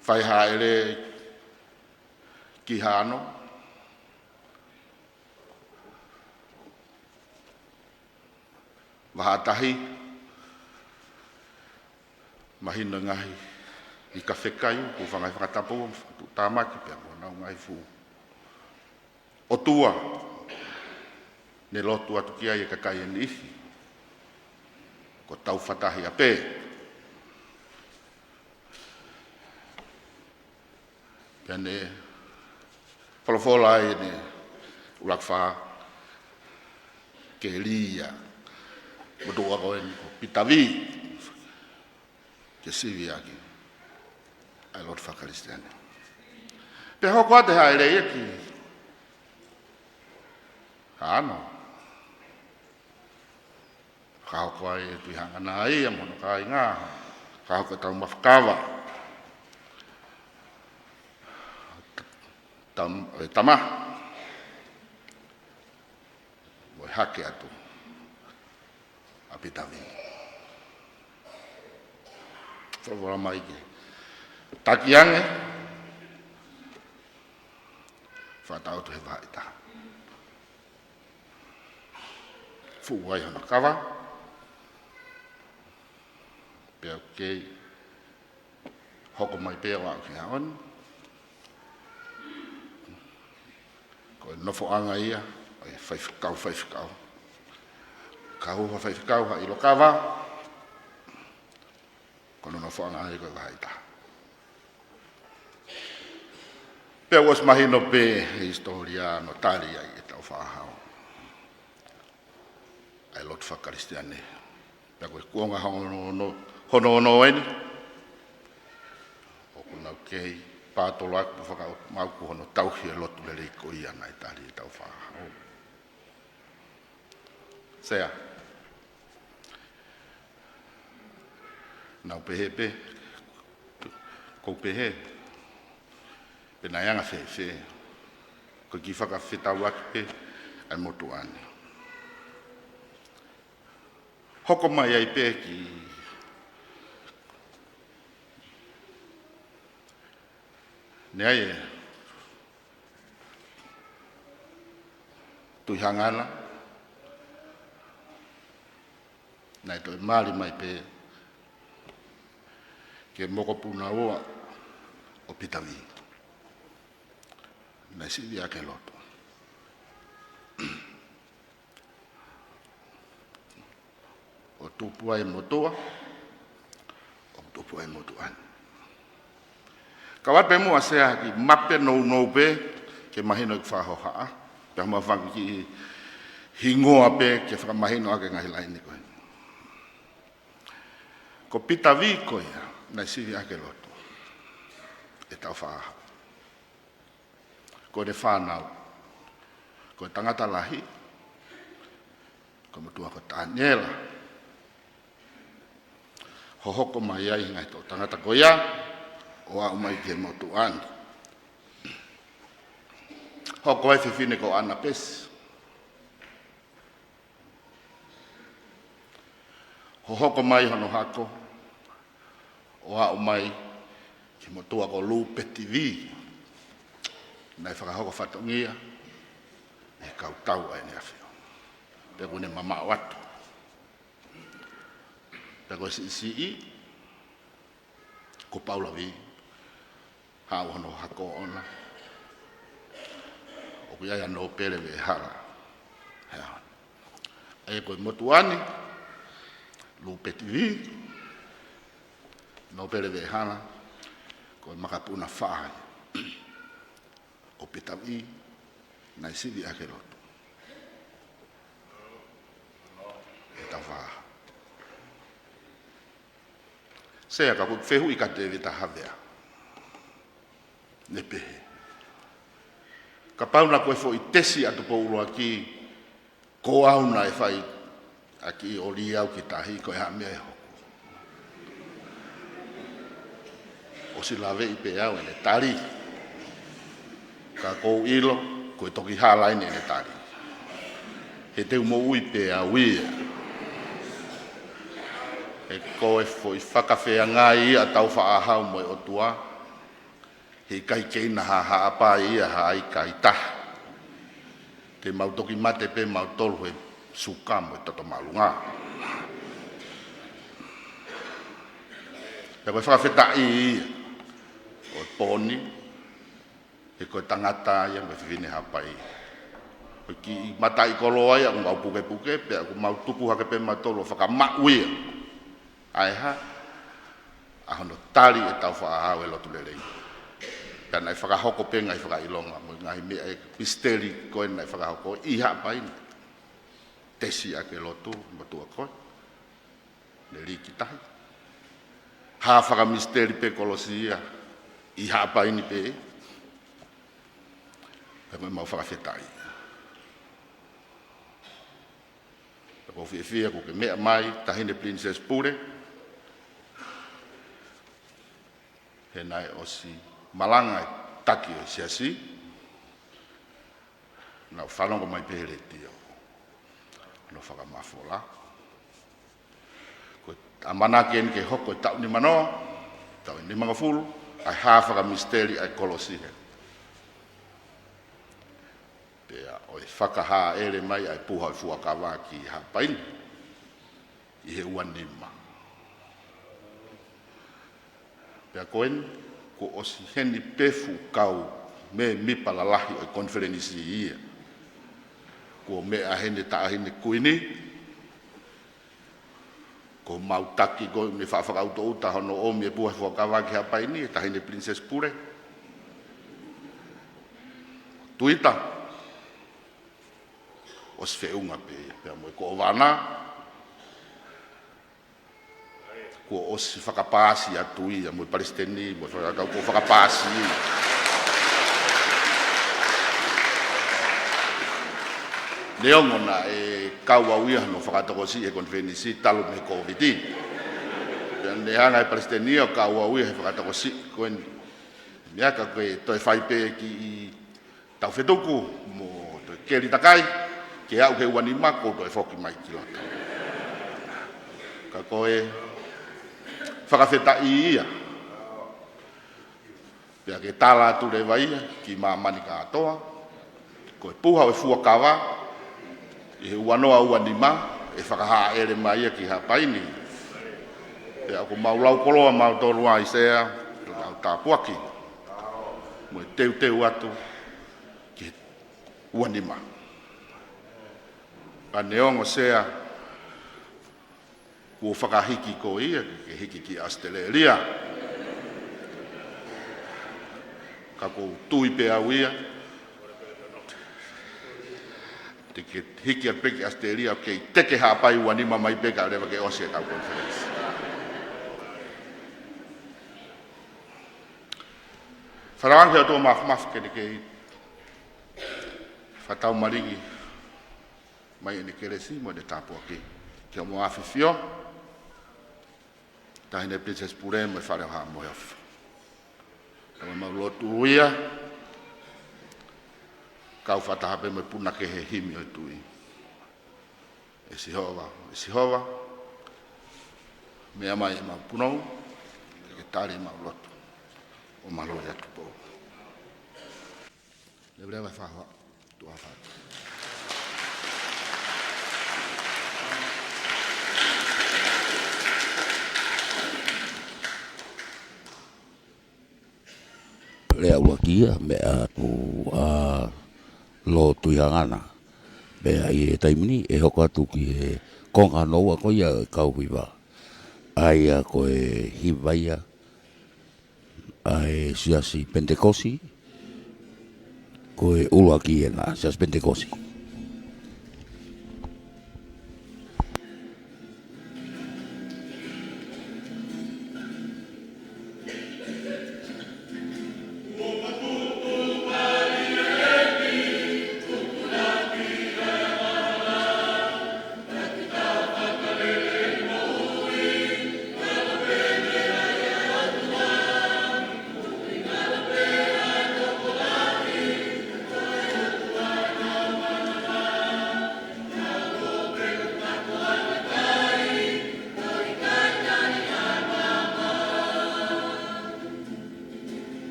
Fai haʻele ki Hāʻano. Vahaʻa tahi, mahino ngaahi ika fekai, fuʻu ngaahi fakatapu, fuʻu tāmaki, pea mo ʻenau ngaahi fuʻu ʻotua, ne lotu atu ki ai e kakai ʻe niʻihi, ko Tāufaʻāhau pē. Pea ne folofola ai ʻene ʻuluaki fā ke lī ʻa e motuʻa ko eni ko Pita Vī ke sivi ʻaki ʻa e lotu faka-Kalisitiane. Pea hoko atu e haʻele ia ki Hāʻano. Ka hoko ai e Tuʻi Haʻangana ia mo hono kāinga, ka hoko e taumafa kava. Tam-, e tama. Mo e hake atu ʻa Pita Vī. Folofola mai ke taki ange, fakataʻotu he vahaʻa ʻe taha. Fuʻu ai hono kava. Pea ʻoku kei hoko mai pē ʻo aʻu ki he ʻaho ni. Ko e nofoʻanga ia ʻo e faifekau, faifekau. Ka hū ha faifekau ha ʻilo kava. Ko hono nofoʻanga ia ko e vahaʻa ʻe taha. Pea ʻosi mahino pē he hisitōlia naʻe tali ai ʻe Tāufaʻāhau ʻa e lotu faka-Kalisitiane. Pea ko e kuonga hono ono, hono ono eni. ʻOku nau kei pātolo ʻaki pea fakaʻotumauku hono tauhi e lotu lelei ko ia naʻe tali ʻe Tāufaʻāhau. Sea. Naʻa ku pehē pē, ʻoku ou pehē, pe naʻe anga fēfē, ko e kiʻi fakafetauʻaki pē ʻa e motuʻa ni. Hoko mai ai pē ki ne ai e Tuʻi Haʻangana, naʻe toe mali mai pē ki he mokopuna ua ʻo Pita Vī. Naʻe sivi ʻaki e lotu. ʻO tupu ai e motuʻa, ʻo tupu ai e motuʻa ni. Ka ʻoatu pē muʻa Sea ha kiʻi mape nounou pē, ke mahino ʻeku fakahohaʻa, pea mo ha fanga kiʻi hingoa pē, ke fakamahino ʻaki e ngaahi laini ko eni. Ko Pita Vī ko ia, naʻe sivi ʻaki e lotu ʻe Tāufaʻāhau. Ko ʻene fānau, ko e tangata lahi, ko e motuʻa ko Taniela. Hohoko mai ai e ngaahi toʻu tangata ko ia, ʻo aʻu mai ki he motuʻa ni. Hoko ai e fefine ko ʻAna Pesi. Hohoko mai hono hako, ʻo aʻu mai ki he motuʻa ko Lupeti Vī. Naʻe fakahoko fatongia ʻe he kau tau ʻa ʻEne ʻAfio. Pea kuo ne mamaʻo atu. Pea ko e siʻisiʻi, ko Paula Vī, haʻu hono hako ʻoʻona. ʻOku ʻi ai ʻa Nōpele Veʻehala. Hea. ʻA ia ko e motuʻa ni, Lupeti Vī, Nōpele Veʻehala, ko e makapuna fā ia ʻo Pita Vī, naʻe sivi ʻaki e lotu ʻe Tāufaʻāhau. Sea, ka ʻoku ou fehuʻi kia Tēvita Havea. Ne pehē, kapau naʻa ko e foʻi tesi ʻa Tupou ʻUluaki Ko au naʻe fai ʻaki ʻo lī au ki tahi, ko e hā e meʻa ʻe hoko. ʻOsi laveʻi pē au ʻene tali. Ka ʻoku ou ʻilo, ko e toki hala eni ʻene tali. He te u moʻui pē au ia. He ko e foʻi fakafeangai ia ʻa Taufaʻāhau mo e ʻOtua. He ʻikai ke ʻi ai ha haʻapai ia ha ʻikai taha. Te mau toki mate pē mautolu he suka mo e toto māʻolunga. Pea ko e fakafetaʻi ia ʻo e pō ni, he ko e tangata ia mo e fefine haʻapai. Ko e kiʻi mataʻikoloa ia ʻoku mau pukepuke, pea ʻoku mau tupu hake pē mautolu ʻo fakamaʻu ia. ʻA e hā, ʻa hono tali ʻe Taufaʻāhau e lotu lelei. Pea naʻe fakahoko pē ngaahi fakaʻilonga, mo e ngaahi meʻa e misiteli ko ē naʻe fakahoko ʻi Haʻapai ni. Tesi ʻaki e lotu, motuʻa ko ē. Ne lī ki tahi. Hā fakamisiteli pē kolosi ia, ʻi Haʻapai ni pē. Pea ko e mau fakafetaʻi. Pea ʻoku ou fiefia kuo ke meʻa mai, Taʻahine Pilinisesi Pule. He naʻe ʻosi malanga e taki ʻo e siasi. Naʻa ku fanongo mai pē he letiō. Hono fakamafola. Ko e ʻamanaki eni ke hoko e taʻu nimanoa, taʻu nimangofulu, ʻa e hā fakamisiteli ʻa e kolosi he. Pea ʻo e fakahāʻele mai ʻa e puha ʻo e fuakava ki Haʻapai ni ʻi he ua nima. Pea ko eni, kuo ʻosi heni pē fuʻu kau mēmipa lalahi ʻo e konifelenisi ia. Kuo meʻa heni Taʻahine Kuini, ko homau taki ko ē ne faʻa fakaʻutoʻuta hono ʻomi e puha fuakava ki Haʻapai ni, Taʻahine Pilinisesi Pule. Tuita, ʻosi feʻunga pē ia, pea mo e Kōvana, kuo ʻosi fakapaasi atu ia, mo e Palesiteni, mo e faʻahinga kau kuo fakapaasi ia. Neongo naʻe kau au ia hono fakatokosiʻi he konifelenisi talu mei he Kōviti. Pea ne hanga ʻe he Palesiteni ʻo kau au ia he fakatokosiʻi ko eni. Meʻa ka ko e toe fai pē kiʻi tau fetuku mo toe keli takai, ke aʻu ki he ua nima kuo toe foki mai ki loto. Ka ko e fakafetaʻi ia. Pea ke tala atu leva ia ki māmani kātoa, ko e puha ʻo e fuakava, ʻi he ua noa ua nima, ʻe fakahāʻele mai ia ki Haʻapai ni. Pea ʻoku mau lau koloa mautolu ai Sea, ʻoku mau tāpuaki. Mo e teuteu atu ki he ua nima. Ka neongo Sea, kuo fakahiki koe ia, ke hiki ki ʻAositelēlia. Ka ʻoku ou tui pē au ia, te ke hiki atu pē ki ʻAositelēlia, ʻoku kei teke Haʻapai ua nima mai pē kae leva ke ʻosi e kau konifelenisi. Fānau, ʻoku ou tō mafimafi ke ne kei fakataumalingi mai ʻene kelesi mo ʻene tāpuaki ki hoʻomou ʻAfifio, Taʻahine Pilinisesi Pule mo e Fale ʻo Haʻa Moheofo. Ka mau lotu ia, kau fakataha pē mo e punake he himi ʻo e tui. ʻE Sihova, ʻe Sihova, meʻa mai ʻemau punou, ke tali ʻemau lotu, ʻo mālō atu pō. Leveleva e faʻahinga tuʻa fatu. Lea ʻuluaki ia, meʻa atu ʻa Lōtui Hangana. Pea ʻi he taimi ni, ʻe hoko atu ki he konga hono ua ko ia e kau hiva. ʻA ia ko e hiva ia ʻa e Siasi Penitekosi, ko e ʻuluaki ena, Siasi Penitekosi.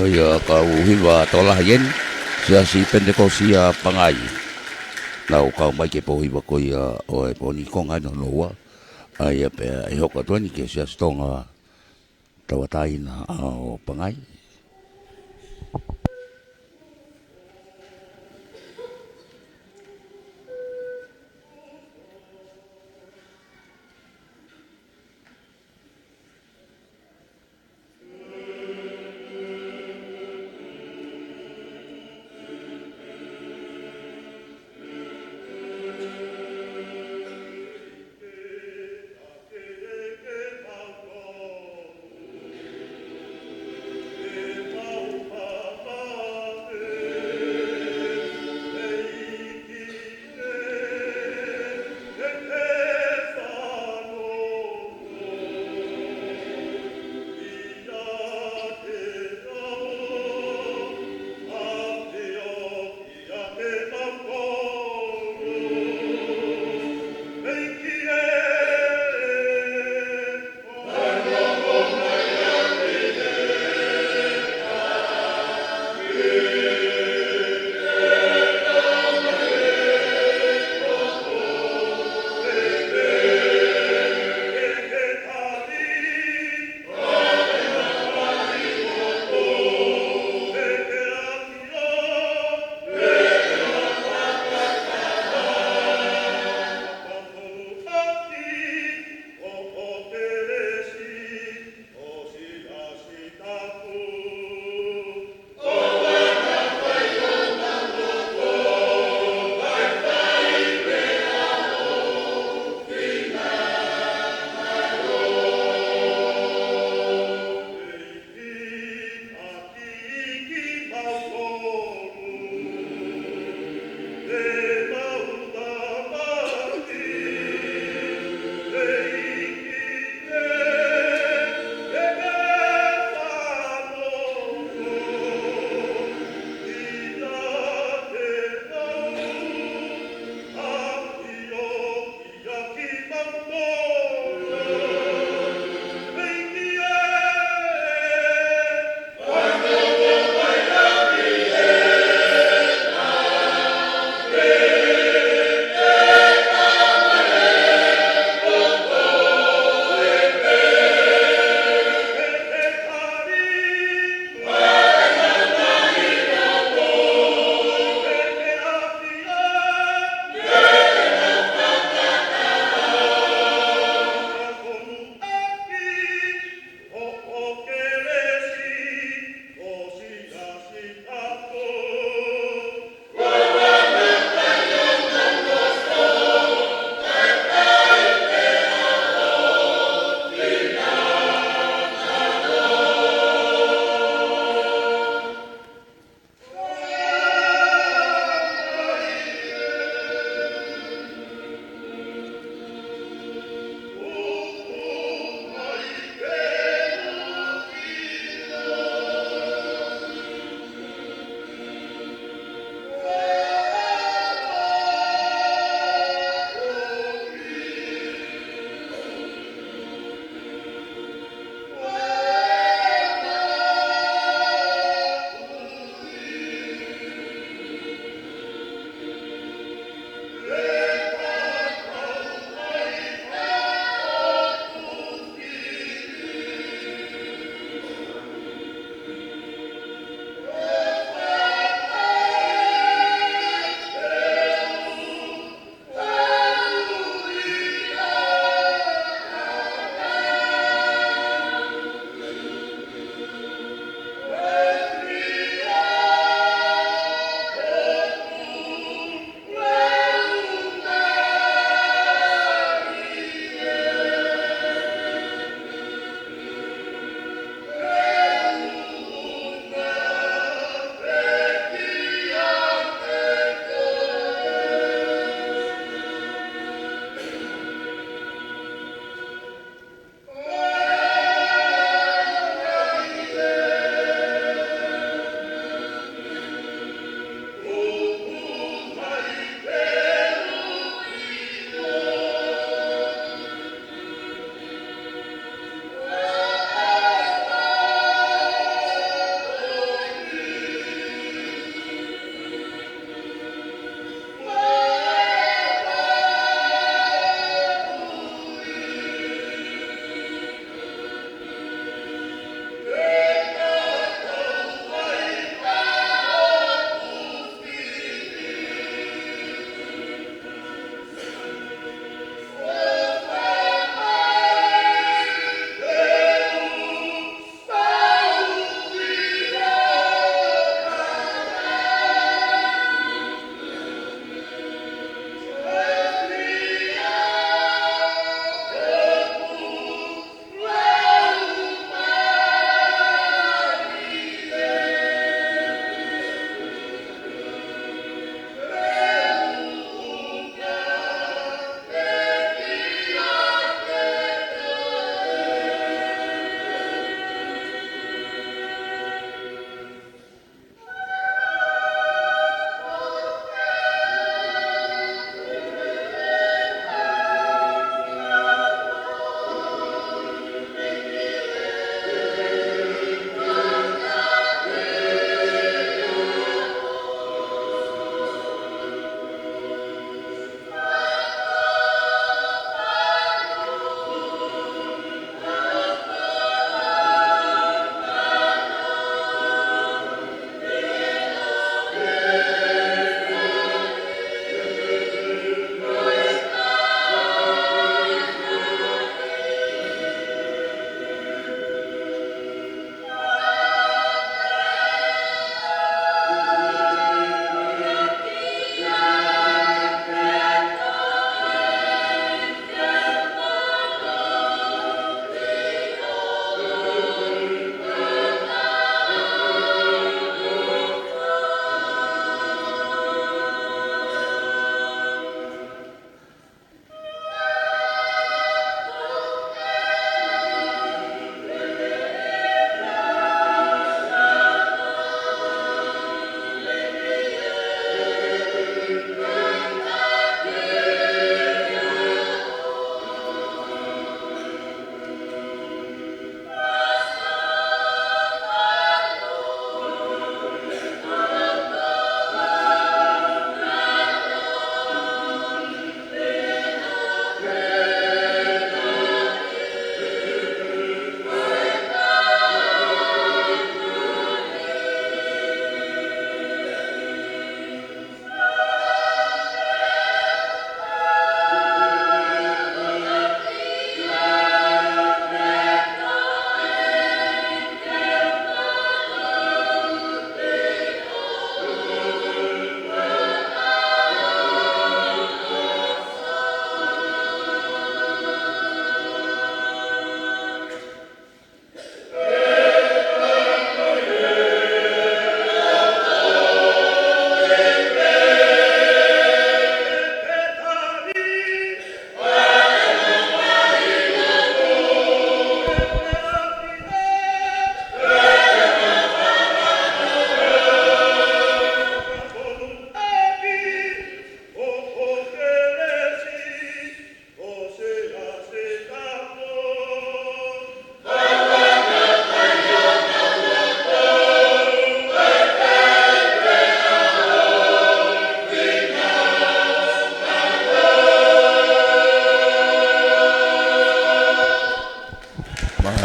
Ia kau hiva tokolahi eni, Siasi Penitekosi ʻa Pangai. Nau kau mai ke pō hiva ko ia ʻo e pō ni, konga ʻe noa noa. ʻA ia pea ʻe hoko atu eni ki he Siasi Tonga Tauʻatāina ʻo Pangai.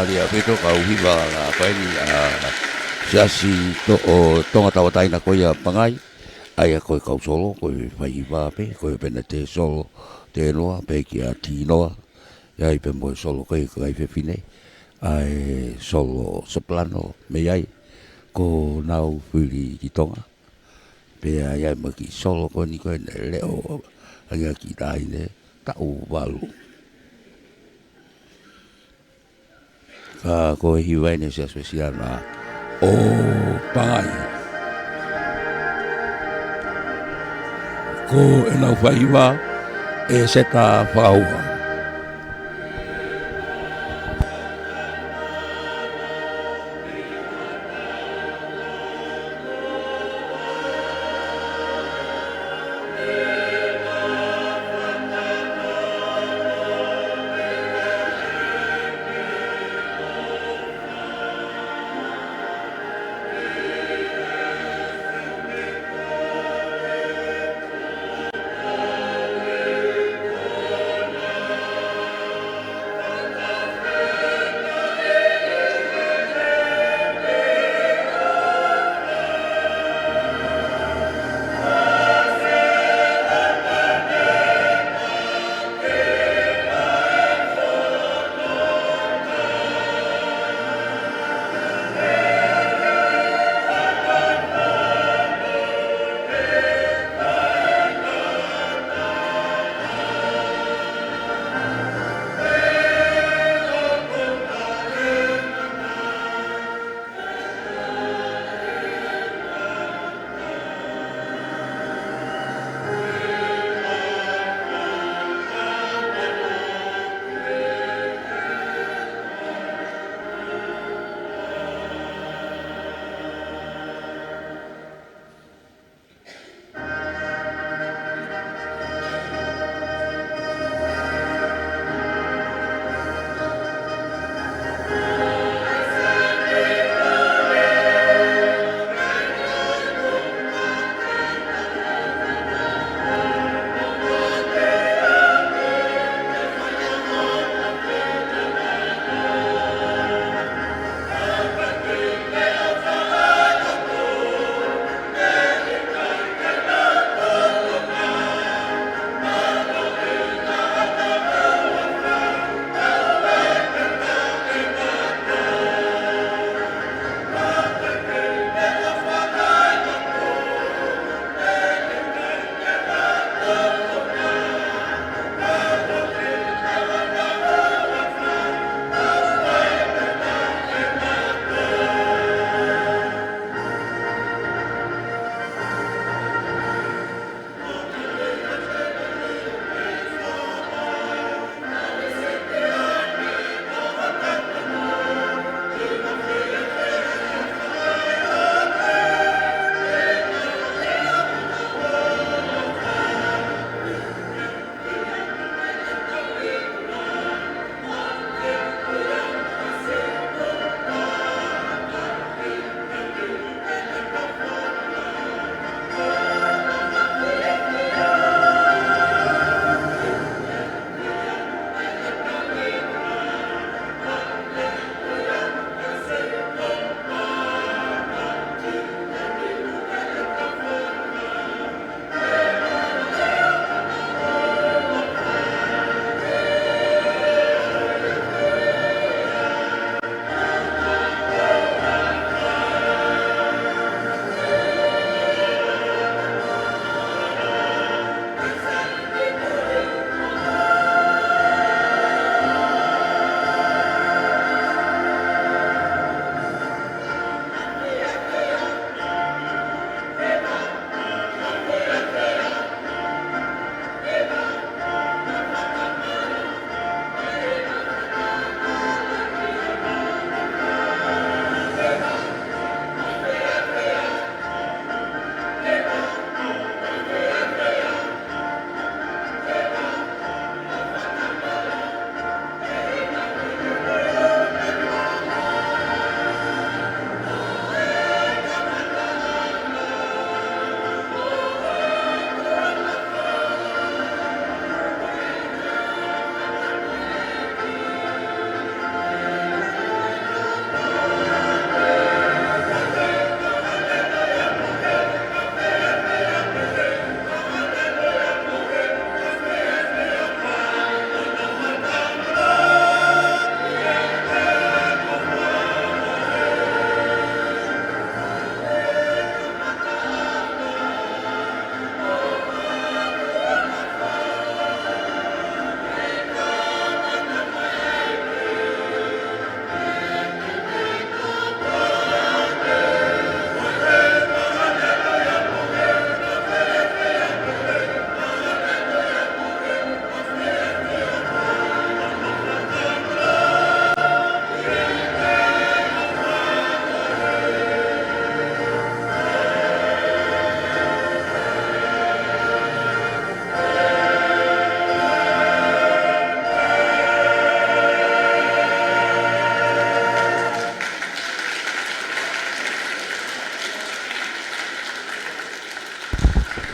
Mālie ʻaupito kau hiva ʻa e fai ni ʻa e Siasi to-, ʻo Tonga Tauʻatāina ko ia Pangai. ʻA ia ko e kau solo, ko e faihiva pē, ko e Penete solo, tēnoa, pehē kia Tinoa. ʻA ia pē mo e solo ko e kakai fefine, ʻa e solo soprano, mei ai, ko Naufili ki Tonga. Pea ʻi ai mo e kiʻi solo ko eni ko e ne leʻo ange ki tahi ne taʻu valu. Ka ko e hiva eni ʻa e Siasi Uēsiliana ʻo Pangai. Ko ʻenau faiva ʻe Seta Fakaua.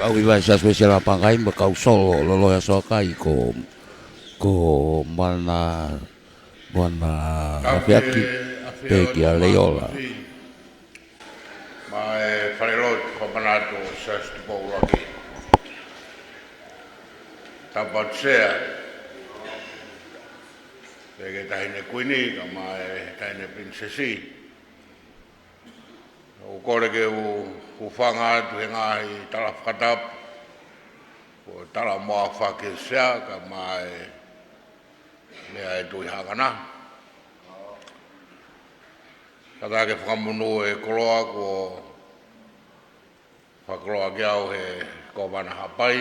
ʻOku ʻi ai e Siasi Uēsiliana Haʻapai Kangaʻi mo e kau solo loloa ʻi he Aso Akai ko, ko Mana, Mana Afeaki, pea kia Leiola. Maʻa e falelotu fakamanatu ʻo e Siasi Tupou ʻUluaki. Tapu atu Sea, pea ki he Taʻahine Kuini, kae ʻumaʻā e Taʻahine Pilinisesi. ʻOku ou kole ke u hūfanga atu he ngaahi tala fakatapu, ʻo tala mo fakahā ʻe Sea, kae ʻumaʻā e meʻa ʻa e Tuʻi Hangana. Kātaki fakamonū e koloa kuo fakakoloa kiate au ʻe he Kōvana Haʻapai,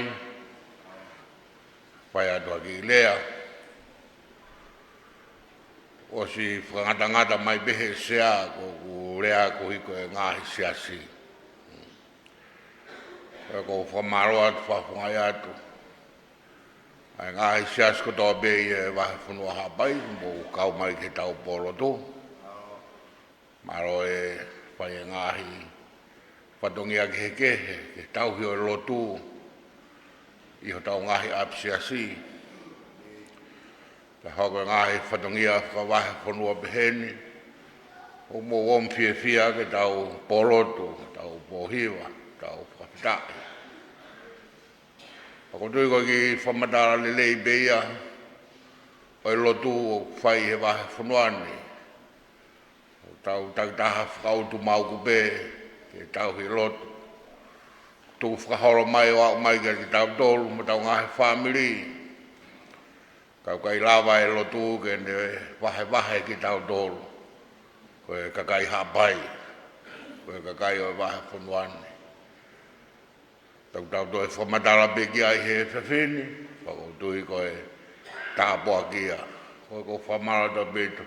fai atu ha kiʻi lea. ʻOsi fakangatangata mai pē ʻe Sea ko ʻeku lea koeʻuhi ko e ngaahi siasi. ʻOku ou fakamālō atu, fakafofongaʻi atu ʻa e ngaahi siasi kotoa pē ʻi he vahefonua Haʻapai, mou kau mai ki heʻetau pōlotu. Mālō e fai e ngaahi fatongia kehekehe ke tauhi ʻo e lotu ʻi hotau ngaahi ʻapisiasi. Pea hoko e ngaahi fatongia fakavahefonua peheni, ʻoku mou omi fiefia ke tau pōlotu, tau pōhiva, tau fakafetaʻi. Pea ʻoku ou tui ko e kiʻi fakamatala lelei pē ia ʻo e lotu ʻoku fai he vahefonua ni. ʻOku tau takitaha fakautu maʻu pē ke tauhi e lotu. Tuku fakaholo mai ʻo aʻu mai kiate kitautolu mo ʻetau ngaahi fāmili. Ka ʻoku ʻikai lava e lotu ke ne vahevahe kitautolu ko e kakai Haʻapai, ko e kakai ʻo e vahefonua ni. Tau tau toe fakamatala pē ki ai he efiafi ni, pea ʻoku ou tui ko e tāpuaki ia. Ko e ʻoku ou fakamālō atu ʻaupito.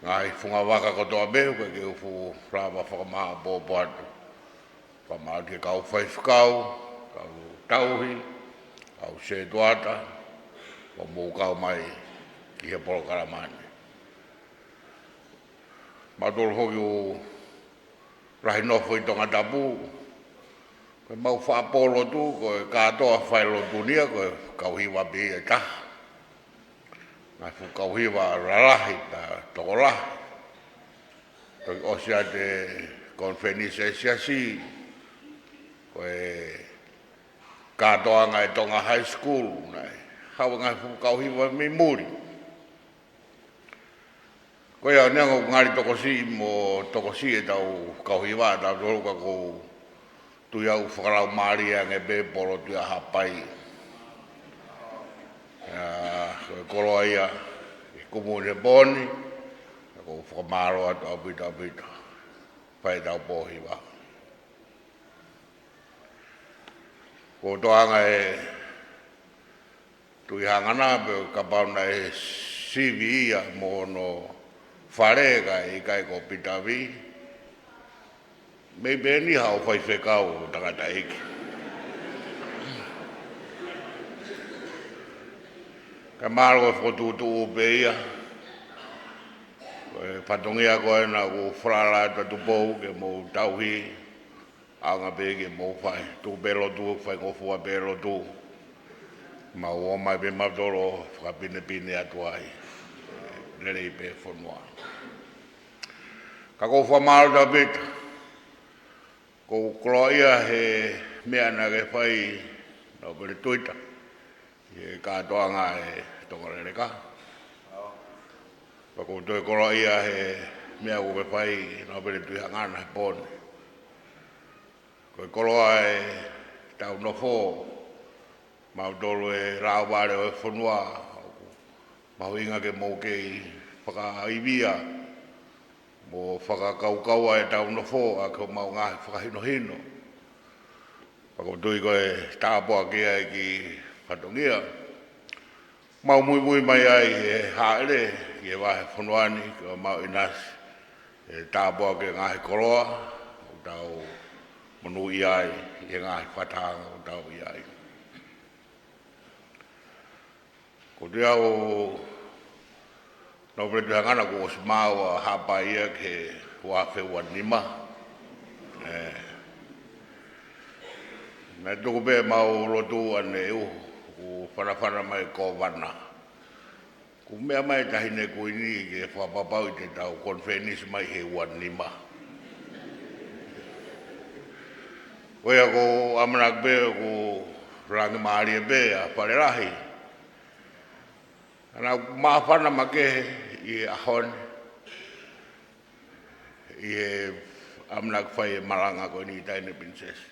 Ngaahi fungavaka kotoa pē, ʻoku ʻikai ke u fuʻu lava fakamāʻopoʻopo atu. Fakamālō ki he kau faifekau, kau tauhi, kau sētuata, ʻoku mou kau mai ki he polokalama ni. Mautolu foki ʻoku lahi nofo ʻi Tongatapu, ko ʻemau faʻa pōlotu, ko e kātoa fai lotu ni ia, ko e kau hiva pē ia ʻe taha. Ngaahi fuʻu kau hiva lalahi, pea tokolahi. Toki ʻosi atu e konifelenisi ʻa e siasi, ko e kātoanga ʻa e Tonga High School, naʻe haʻu e ngaahi fuʻu kau hiva mei muli. Ko ia ʻoku ou ngali tokosiʻi mo tokosiʻi ʻetau kau hiva, tautolu ka ʻoku ou tui au ʻoku fakalaumālie ange pē pōlotu ʻa Haʻapai. ʻIa, ko e koloa ia ʻe kumu ʻi he pō ni, ka ʻoku ou fakamālō atu ʻaupito ʻaupito. Fai ʻetau pōhiva. Ko e toʻonga ʻe Tuʻi Hangana pē kapau naʻe sivi ia mo hono fale kae ʻikai ko Pita Vī. Mei pē ni haʻo faifekau tangataʻeiki. Kae mālō e fokotuʻutuʻu pē ia. Ko e fatongia ko ena ʻoku falala atu ʻa Tupou ke mou tauhi. ʻAonga pē ke mou fai, tuku pē lotu, faingofua pē lotu. Mau ō mai pē mautolu ʻo fakapinepine atu ai. Lelei pē fonua. Ka ʻoku ou fakamālō atu ʻaupito. ʻOku ou koloaʻia he meʻa naʻa ke fai, Nōpele Tuita. ʻI he kātoanga ʻa e Tonga Leleka. Pea ʻoku ou toe koloaʻia he meʻa ʻoku ke fai Nōpele Tuʻi Hangana he pō ni. Ko e koloa ʻetau nofo, mautolu e lāuvale ʻo e fonua, ʻoku mahuʻinga ke mou kei fakaivia mo fakakaukauʻi ʻetau nofo ʻaki homau ngaahi fakahinohino. Pea ʻoku ou tui ko e tāpuaki ia e kiʻi fatongia. Mau muimui mai ai he hāʻele ki he vahefonua ni, ke mau ʻinasi, ʻe tāpuaki e ngaahi koloa ʻoku tau monūʻia ai, ʻi he ngaahi fakatahaʻanga ʻoku tau ʻi ai. ʻOku ou tui au Nōpele Tuʻi Hangana kuo ʻosi maʻu ʻa Haʻapai ia ki he ua afe ua nima. ʻE. Naʻe tuku pē ʻemau lotu ʻaneuhu, kuo fanafana mai e Kōvana. Kuo meʻa mai e Taʻahine Kuini ke fakapapauʻi te tau konifelenisi mai he ua nima. Ko ia ʻoku ou ʻamanaki pē ʻoku langi mālie pē ʻa Falelahi. Naʻa ku māfana makehe ʻi he ʻaho ni, ʻi he ʻamanaki fai e malanga ko eni ʻa e Taʻahine Pilinisesi.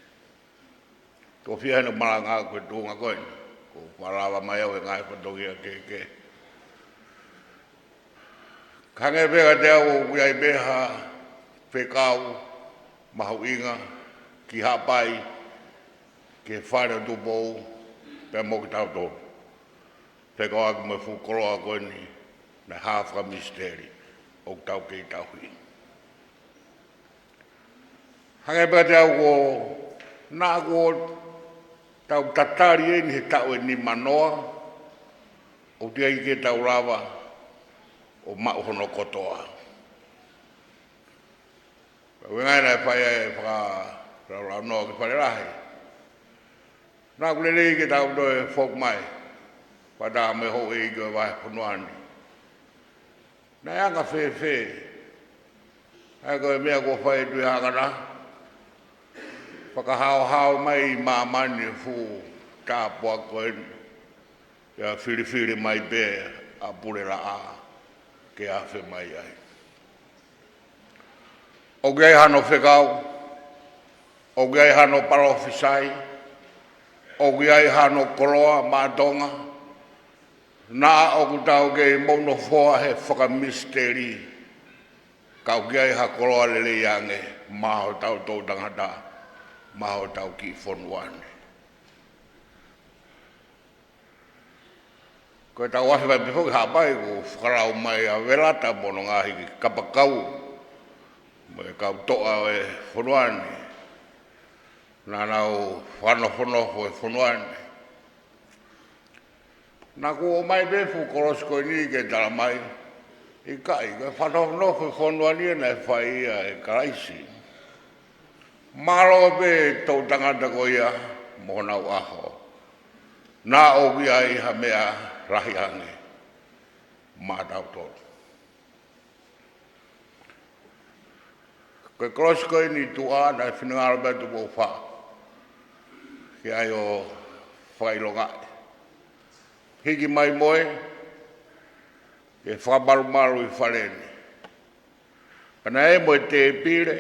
Tofiʻa ʻene malanga ko e tuʻunga ko eni, kuo fakalava mai au he ngaahi fatongia kehekehe. Ka hangē pē kiate au ʻoku ʻi ai pē ha fekau mahuʻinga ki Haʻapai, ki he Fale ʻo Tupou, pea mo kitautolu. Fekauʻaki mo e fuʻu koloa ko eni, naʻe hā fakamisiteli, ʻoku tau kei tauhi. Hangē pē kiate au ko ena kuo tau tatali eni he taʻu ʻe nimanoa, ʻoku teʻeki ke tau lava ʻo maʻu hono kotoa. Pea ʻuhinga ia naʻe fai ai e fakalaulaunoa ki Falelahi. Naʻa ku lelei ke tau toe foki mai, fakataha mo e houʻeiki ʻo e vahefonua ni. Naʻe anga fēfē ʻa e ko e meʻa kuo fai ʻe Tuʻihaʻakana, fakahaohaoa mai ʻi māmani e fuʻu tāpuaki ko eni, pea filifili mai pē ʻa Pulelaʻā ke afe mai ai. ʻOku ʻi ai hano fekau, ʻoku ʻi ai hano palōfisai, ʻoku ʻi ai hano koloa maʻa Tonga, naʻa ʻoku tau kei mounofoa he fakamisiteli, ka ʻoku ʻi ai ha koloa lelei ange maʻa hotau toʻutangata, maʻa hotau kiʻi fonua ni. Ko ʻetau afe mai pē foki ki Haʻapai kuo fakalau mai ʻa Velata mo hono ngaahi kapakau, mo e kau toʻa ʻo e fonua ni. Naʻa nau fakanofonofo e fonua ni. Naʻa ku ʻomai pē fuʻu kolosi ko eni ke tala mai, ʻikai, ko e fakanofonofo e fonua ni naʻe fai ia ʻe Kalaisi. Mālō pē toʻutangata ko ia mo honau ʻaho. Naʻa ʻoku ʻi ai ha meʻa lahi ange maʻatautolu. Ko e kolosi ko eni tuʻa naʻe finangalo pē Tupou Fā ke ʻai ʻo fakaʻilongaʻi. Hiki mai mo e ke fakamalumalu ʻi Fale ni. Pea naʻe ʻi ai mo e tēpile,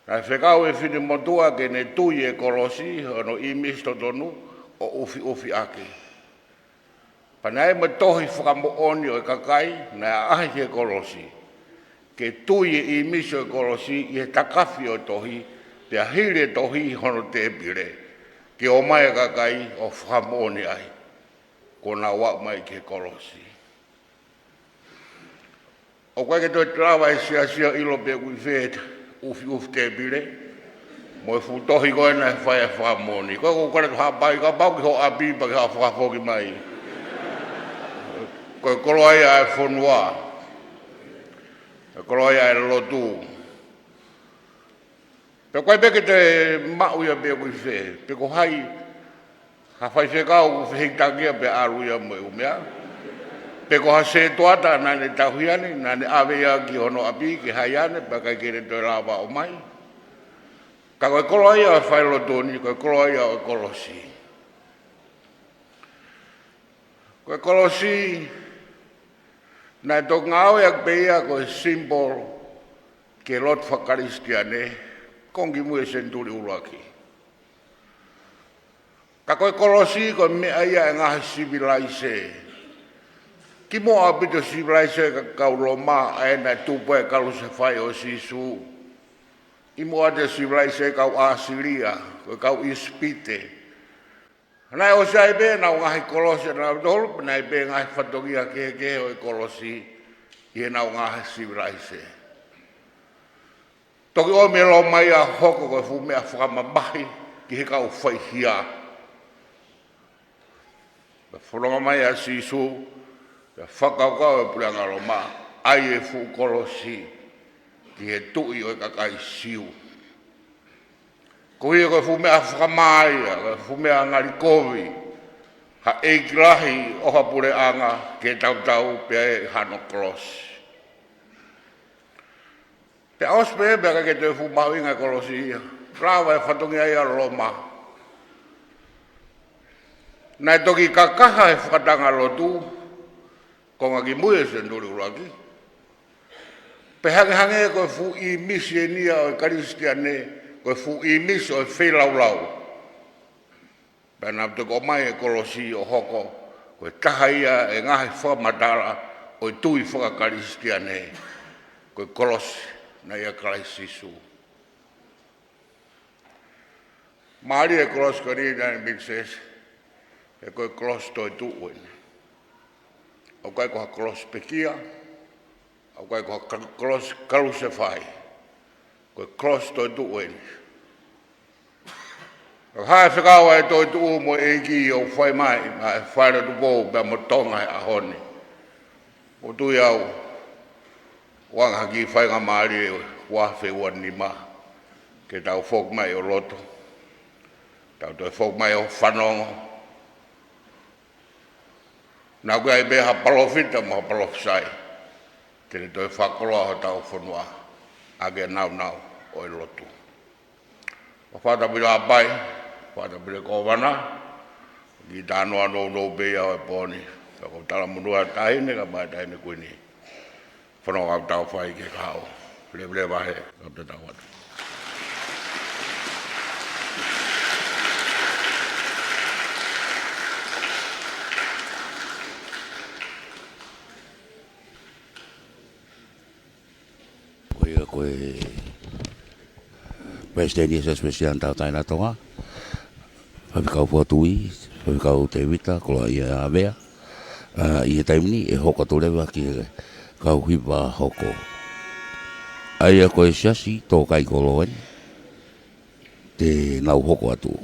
naʻe fekau ʻe Finemotuʻa ke ne tui e kolosi, hono ʻīmisi totonu, ʻo ʻufiʻufi ʻaki. Pea naʻe ʻi ai mo e tohi fakamoʻoni ʻo e kakai naʻe ʻaʻahi ki he kolosi, ke tui e ʻīmisi ʻo e kolosi ʻi he takafi ʻo e tohi, pea hili e tohi hono tēpile, ke ʻomai e kakai ʻo fakamoʻoni ai kuo nau aʻu mai ki he kolosi. ʻOku ʻikai ke toe lava e siasi ʻo ʻilo pe ʻoku ʻi fē e ʻufiʻufi tēpile mo e fuʻu tohi ko ē naʻe fai ai e fakamoʻoni. Ko ē ʻoku ou kole ki Haʻapai, kapau ki ho ʻapi pea ke haʻu ʻo fakafoki mai. Ko e koloa ia ʻa e fonua. Ko e koloa ia ʻa e lotu. Pea ʻoku ʻikai pē ke toe maʻu ia pe ʻoku ʻi fē, pe ko hai ha faifekau ʻoku fehikitaki ia pea ʻalu ia mo e ʻū meʻa. Pe ko ha sētuata naʻa ne tauhi ʻanai, naʻa ne ʻave ia ki hono ʻapi ke hai ʻanai, pea ʻikai ke ne toe lava ʻo ʻomai. Ka ko e koloa ia ʻo e falelotu ni, ko e koloa ia ʻo e kolosi. Ko e kolosi, naʻe toki ngāueʻaki pē ia ko e symbol ki he lotu fakakalisitiane, konga kimui e senituli ʻuluaki. Ka ko e kolosi, ko e meʻa ia ʻa e ngaahi sivilaise. Kimuʻa ʻaupito sivilaise ʻa e kau Loma, ʻa ē naʻe tupu ai e kalusefai ʻo Sīsū. ʻI muʻa atu e sivilaise ʻa e kau ʻAsilia, ko e kau ʻIsipite. Naʻe ʻosi ʻi ai pē ʻenau ngaahi kolosi ʻanautolu, pea naʻe ʻi ai pē ngaahi fatongia kehekehe ʻo e kolosi ʻi heʻenau ngaahi sivilaise. Toki ʻomi ʻe Loma ia ʻo hoko ko e fuʻu meʻa fakamamahi ki he kau faihia. Pea fononga mai ʻa Sīsū, pea fakakaukau e puleʻanga Loma, ʻai e fuʻu kolosi ki he tuʻi ʻo e kakai Siu. Ko ia ko e fuʻu meʻa fakamā ia, ko e fuʻu meʻa ngali kovi ha ʻeiki lahi ʻo ha puleʻanga ke tautau pē ʻa hano kolosi. Pea ʻosi pē, pea ʻikai ke toe fuʻu mahuʻinga e kolosi ia. Lava e fatongia ia ʻo Loma. Naʻe toki kakaha e fakatanga lotu, konga kimui e senituli ʻuluaki. Pea hangehangē ko e fuʻu ʻīmisi eni ia ʻo e Kalisitiane, ko e fuʻu ʻīmisi ʻo e feilaulau. Pea naʻe toki ʻomai e kolosi ʻo hoko ko e taha ia e ngaahi fakamatala ʻo e tui faka-Kalisitiane, ko e kolosi naʻe ʻia Kalaisi Sīsū. Mālie e kolosi ko eni, Minisesi, he ko e kolosi toetuʻu eni. ʻOku ʻikai ko ha kolosi pekia, ʻoku ʻikai ko ha ka-, kolosi kalusefai. Ko e kolosi toetuʻu eni. Ka hā e fekau ʻa e toetuʻu mo e ʻEiki ʻoku fai mai maʻa e Fale ʻo Tupou pea mo Tonga he ʻaho ni. ʻOku ou tui au, ʻoku ʻi ai ha kiʻi faingamālie ʻo e ua afe ua nima ke tau foki mai ʻo lotu. Tau toe foki mai ʻo fanongo. Naʻa ʻoku ʻi ai pē ha palōfita mo ha palōfisai te ne toe fakakoloa hotau fonua ʻaki e nāunau ʻo e lotu. Ko e fakatapu ʻi he ʻapi, fakatapu ʻi he Kōvana, kiʻi talanoa nounou pē ia ʻo e pō ni. Ka ko e talamonū ʻa e Taʻahine, ka mai Taʻahine Kuini. Fanongo kau tau fai ke kau. Leveleva he, kau te tau atu. Ko ia ko e Palesiteni ʻo e Siasi Uēsiliana Tauʻatāina ʻa Tonga, Faifekau Fotu Ui, Faifekau Tēvita Koloaʻia Avea. ʻA, ʻi he taimi ni ʻe hoko atu leva ki he kau hiva hoko. ʻA ia ko e Siasi Tōkaikolo eni te nau hoko atu.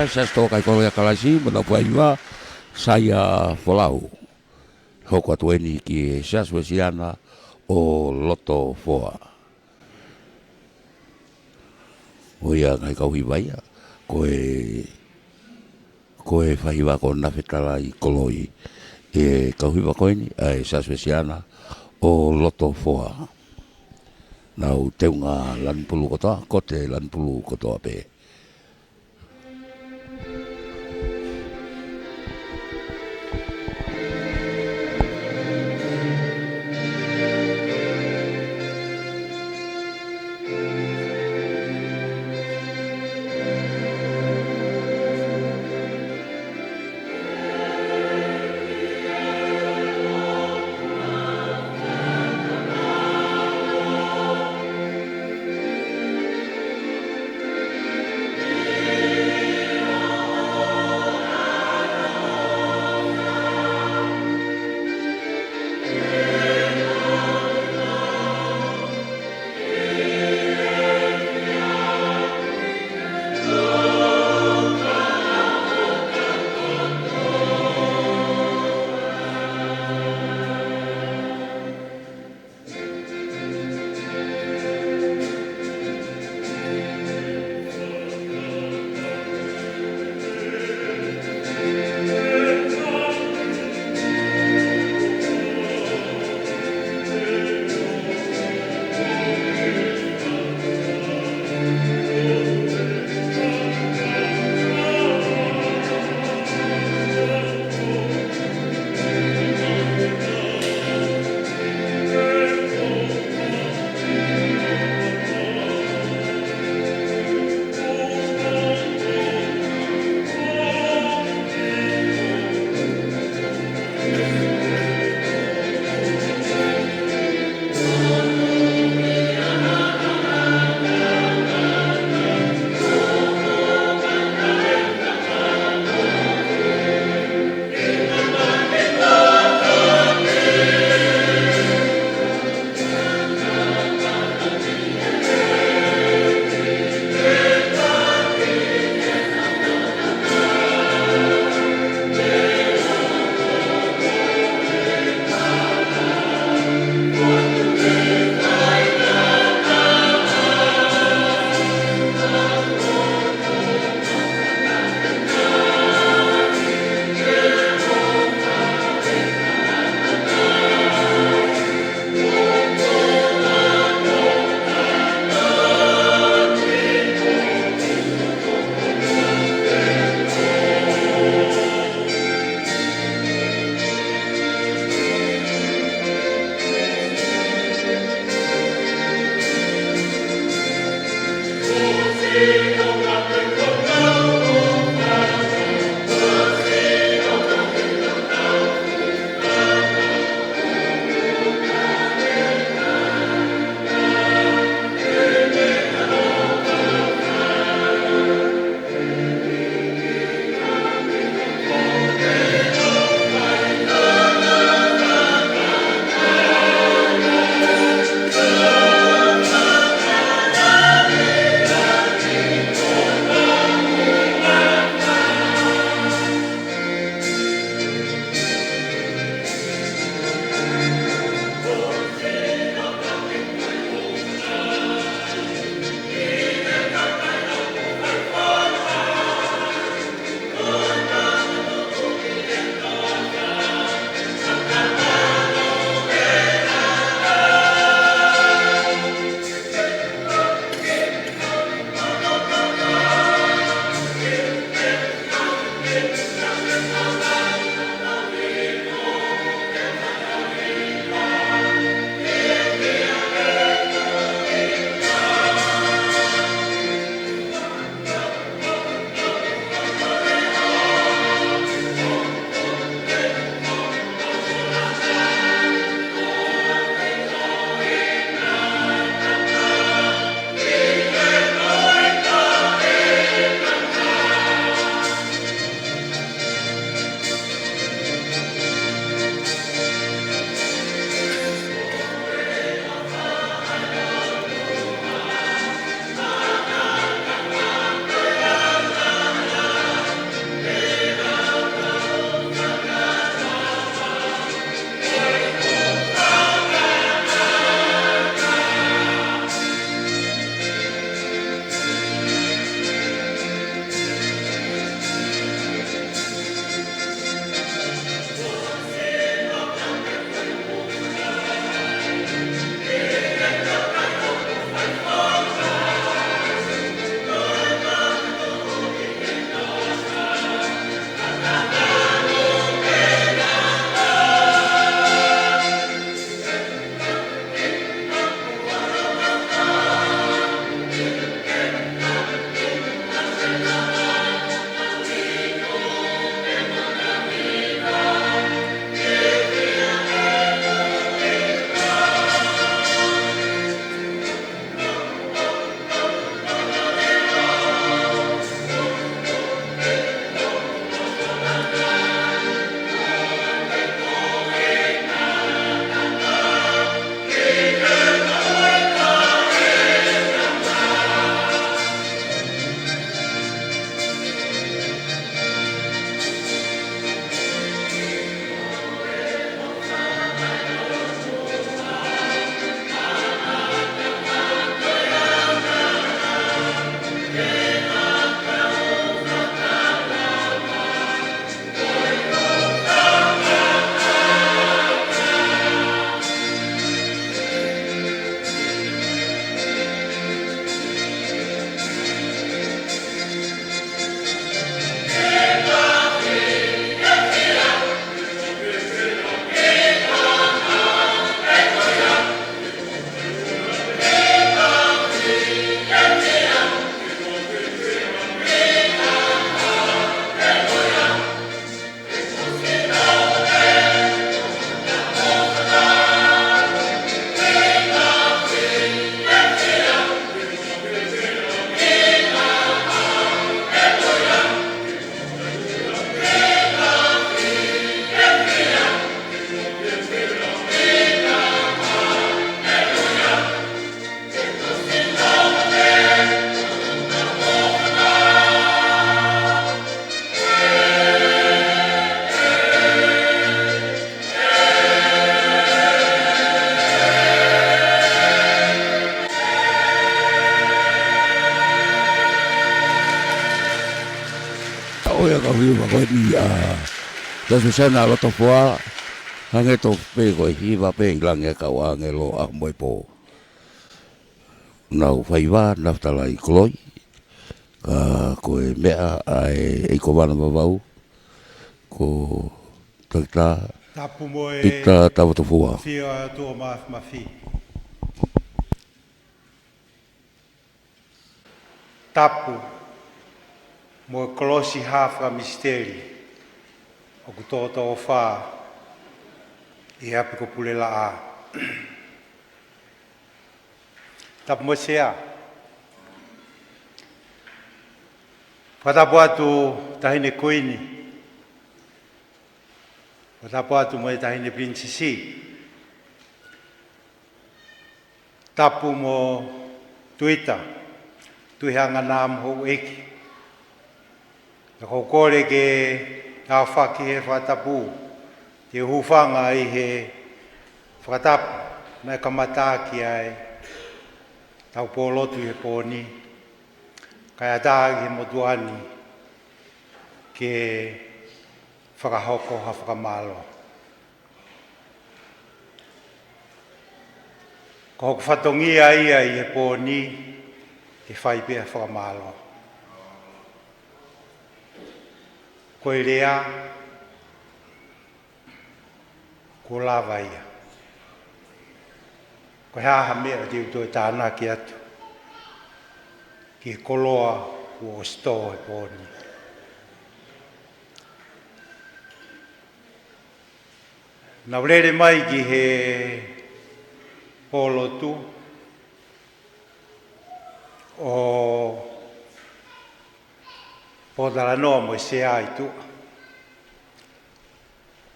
Siasi Tō Kai Kolo ʻia Kalaisi, mo nau faiva, Saia Folau. Hoko atu eni ki he Siasi Uēsiliana ʻo Lotofoa. ʻO ia ngaahi kau hiva ia, ko e, ko e faiva ko Nafetalai Koloi. E kau hiva ko eni, ʻa e Siasi Uēsiliana ʻo Lotofoa. Nau teunga lanu pulu kotoa, kote lanu pulu kotoa pē. Hiva ko eni ʻa Tasusiana Lotofoa, hangē tofu pē ko e hiva pē ʻi langi ʻa e kau ʻāngelo ʻa mo e pō. Nau faiva, nau talai koloi, ka ko e meʻa ʻa e ʻEiki Kōvana Vavau, ko Toketā Tapu mo e Pita Tavotofua. Fia ʻOtua Mafimafi. Tapu mo e kolosi hā fakamisiteli ʻoku tōtōfā ʻi he ʻapi ko Pulelaʻā. Tapu mo e Sea. Fakatapu atu Taʻahine Kuini. Fakatapu atu mo e Taʻahine Pilinisesi. Tapu mo Tuita, Tuʻihaʻangana mo houʻeiki. Naʻa ku kole ke aofaki he fakatapu, te u hūfanga ʻi he fakatapu naʻe kamata ʻaki ai ʻetau pōlotu ʻi he pō ni, kae ʻatā ʻi he motuʻa ni ke fakahoko ha fakamālō. Ko hoku fatongia ia ʻi he pō ni ke fai pē ha fakamālō. Ko e lea, kuo lava ia. Ko e hā ha meʻa te u toe tānaki atu ki he koloa kuo ʻosi tō he pō ni. Naʻa ku lele mai ki he pōlotu ʻo Pōtalanoa mo e Sea ʻi tuʻa.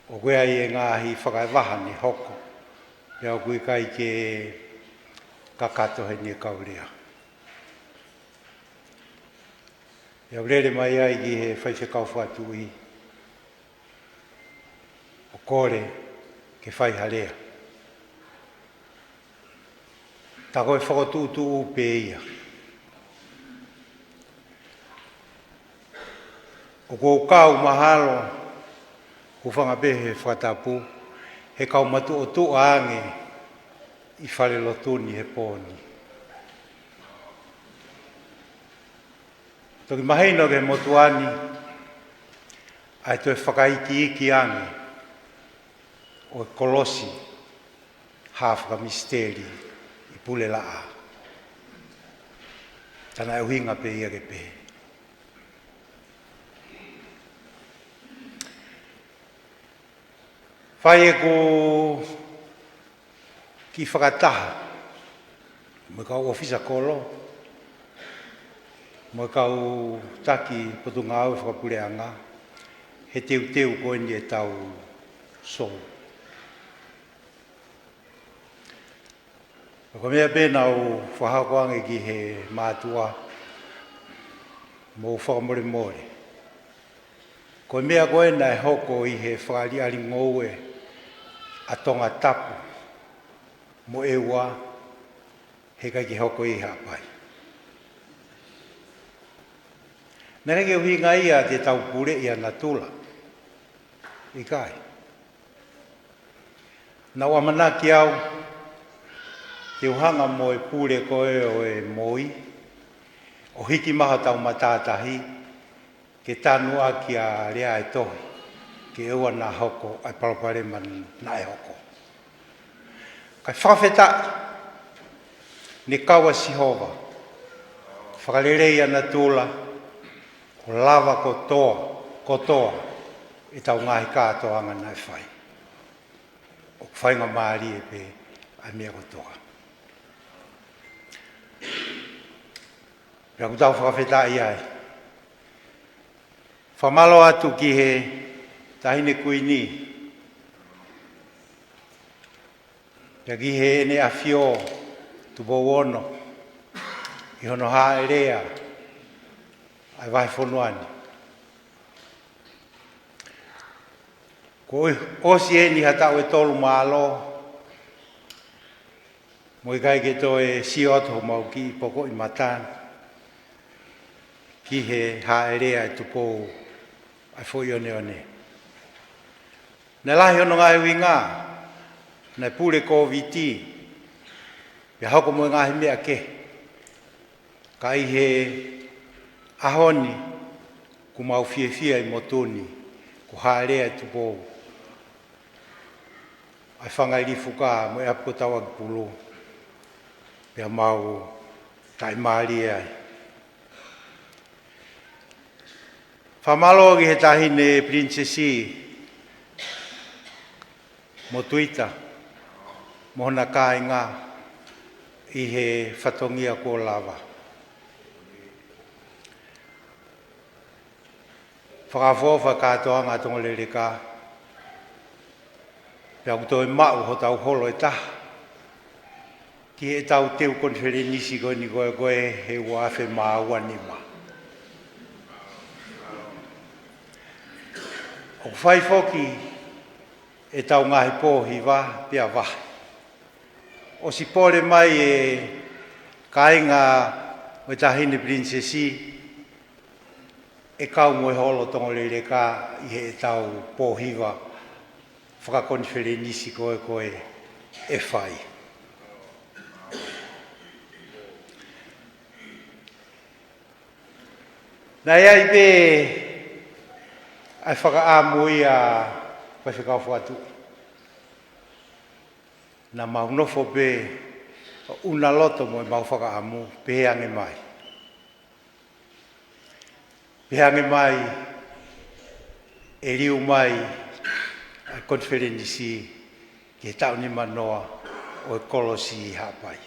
ʻOku ʻi ai e ngaahi fakaʻevaha ne hoko, pea ʻoku ʻikai ke kakato heni e kau lea. Pea u lele mai ai ki he faifekau fakatuʻi ʻo kole ke fai ha lea. Tā ko e fokotuʻutuʻu pē ia. ʻOku ou kau mahalo, hūfanga pē he fakatapu, he kau matuʻotuʻa ange ʻi falelotu ni he pō ni. Toki mahino ki he motuʻa ni ʻa e toe fakaikiiki ange ʻo e kolosi hā fakamisiteli ʻi Pulelaʻā. Tā naʻe ʻuhinga pē ia ke pehē. Fai ʻeku kiʻi fakataha mo e kau ʻōfisa kolo, mo e kau taki potungāue fakapuleʻanga, he teuteu ko eni ʻetau sou. Ko e meʻa pē naʻa ku fakahoko ange ki he mātuʻa, mou fakamolemole. Ko e meʻa ko ē naʻe hoko ʻi he fakaʻaliʻali ngoue ʻa Tongatapu mo ʻEua, heʻikai ke hoko ʻi Haʻapai. Naʻe ʻikai ke ʻuhinga ia te tau puleʻi ʻa natula. ʻIkai. Naʻa ku ʻamanaki au, te u hanga mo e pule ko ē ʻo e moi, ʻo hiki mai hotau matātahi, ke tanu ʻaki ʻa e lea ʻa e tohi, ke ʻoua naʻa hoko ʻa e palopalema naʻe hoko. Kae fakafetaʻi, ne kau ʻa Sihova, fakalelei ʻa natula, kuo lava kotoa, kotoa ʻetau ngaahi kātoanga naʻe fai. ʻOku faingamālie pē ʻa e meʻa kotoa. Pea ʻoku tau fakafetaʻi ai. Fakamālō atu ki he Taʻahine Kuini, pea ki heʻene ʻAfio Tupou Ono, ʻi hono hāʻelea ʻa e vahefonua ni. Kuo ʻosi eni ha taʻu ʻe tolu mālō, mo ʻikai ke toe sio atu homau kiʻi pokoʻi mata ki he hāʻelea ʻa e Tupou ʻa e foʻi oneone. Naʻe lahi hono ngaahi ʻuhinga, naʻe pule Kōviti, pea hoko mo e ngaahi meʻa kehe. Ka ʻi he ʻaho ni, ʻoku mau fiefia ʻi motu ni, kuo hāʻele ʻa e Tupou, ʻa e Fanga ʻi Lifuka mo e ʻapi ko Tauʻakipulu, pea mau taʻimālie ai. Fakamālō ki he Taʻahine Pilinisesi Motuita mo hona kāinga ʻi he fatongia kuo lava. Fakaʻofoʻofa kātoanga Tongoleleka, pea ʻoku toe maʻu hotau holo ʻe taha ki heʻetau teu konifelenisi ko eni ko ē ko ē he ua afe mā ua nima. ʻOku fai foki ʻetau ngaahi pō hiva pea vahe. ʻOsi pole mai e kāinga ʻo e Taʻahine Pilinisesi ʻe kau mo e holo Tongoleleka ʻi heʻetau pō hiva fakakonifelenisi ko ē ko ē ʻe fai. Naʻe ʻi ai pē ʻa e fakaʻamu ia, Faifekau Fokotuʻu. Naʻa mau nofo pē ʻo ʻuna loto mo ʻemau fakaʻamu, pehē ange mai. Pehē ange mai, ʻe liu mai ʻa e konifelenisi ki he taʻu nimanoa ʻo e kolosi ʻi Haʻapai.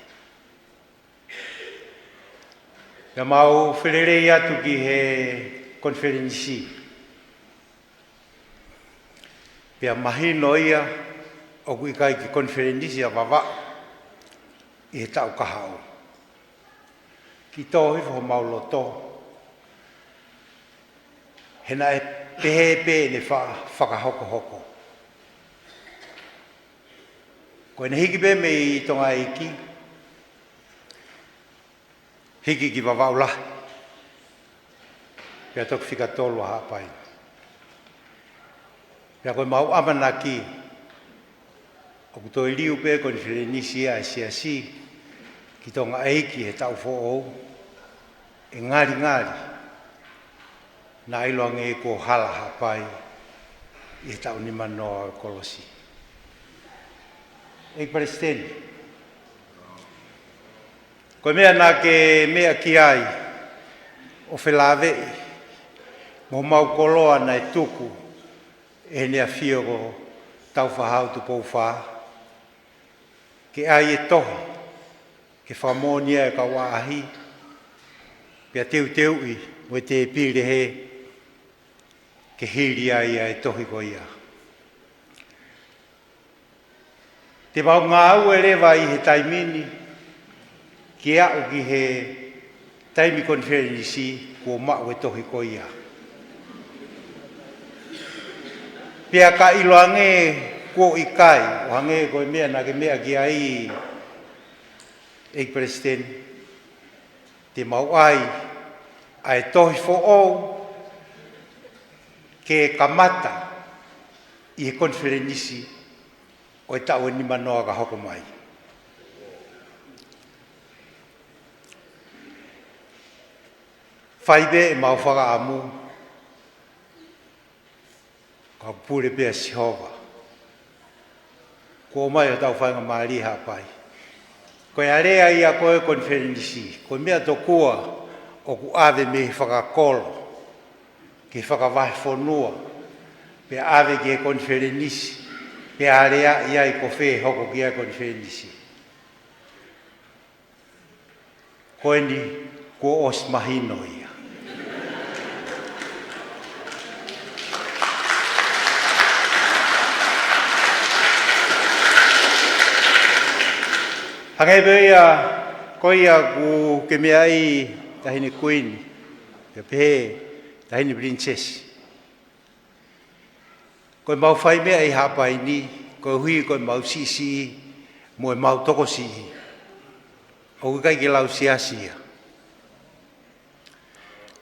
Pea mau felelei atu ki he konifelenisi. Pea mahino ia ʻoku ʻikai ke konifelenisi ʻa Vavaʻu ʻi he taʻu kahaʻu. Kiʻi tō hifo homau loto, he naʻe pehē pē ʻene fa-, fakahokohoko. Ko ʻene hiki pē mei Tonga ʻEiki, hiki ki Vavaʻu lahi, pea toki fika tolu ʻa Haʻapai. Pea ko ʻemau ʻamanaki, ʻoku toe liu pē konifelenisi ʻa e Siasi ki Tonga ʻEiki he taʻu foʻou, ʻe ngalingali naʻa ʻiloange kuo hala Haʻapai ʻi he taʻu nimanoa ʻo e kolosi. ʻEiki Palesiteni, ko e meʻa naʻa ke meʻa ki ai ʻo felāveʻi mo homau koloa naʻe tuku ʻe Heʻene ʻAfio ko Tāufaʻāhau Tupou Fā, ke ʻai e tohi ke fakamoʻoni ai e kau ʻaʻahi, pea teuteuʻi mo e tēpile hē ke hili ai ʻa e tohi ko ia. Te mau ngāue leva ʻi he taimi ni ke aʻu ki he taimi konifelenisi kuo maʻu e tohi ko ia. Pea ka ʻiloange kuo ʻikai, ʻo hangē ko e meʻa naʻa ke meʻa ki ai, ʻEiki Palesiteni, te mau ʻai ʻa e tohi foʻou ke kamata ʻi he konifelenisi ʻo e taʻu ʻe nimanoa ka hoko mai. Fai pē ʻemau fakaʻamu, ka pule pē ʻa Sihova. Kuo ʻomai hotau faingamālie ʻi Haʻapai. Ko e alea ia ko e konifelenisi, ko e meʻa tokua ʻoku ʻave mei he fakakolo ki he fakavahefonua, pea ʻave ki he konifelenisi, pea aleaʻi ai ko fē hoko ki ai e konifelenisi. Ko eni kuo ʻosi mahino ia. Hangē pē ia, ko ia ʻoku ke meʻa ai, Taʻahine Kuini, pea pehē, Taʻahine Pilinisesi. Ko ʻemau fai meʻa ʻi Haʻapai ni, koeʻuhi ko ʻemau siʻisiʻi mo ʻemau tokosiʻi. ʻOku ʻikai ke lau Siasi ia.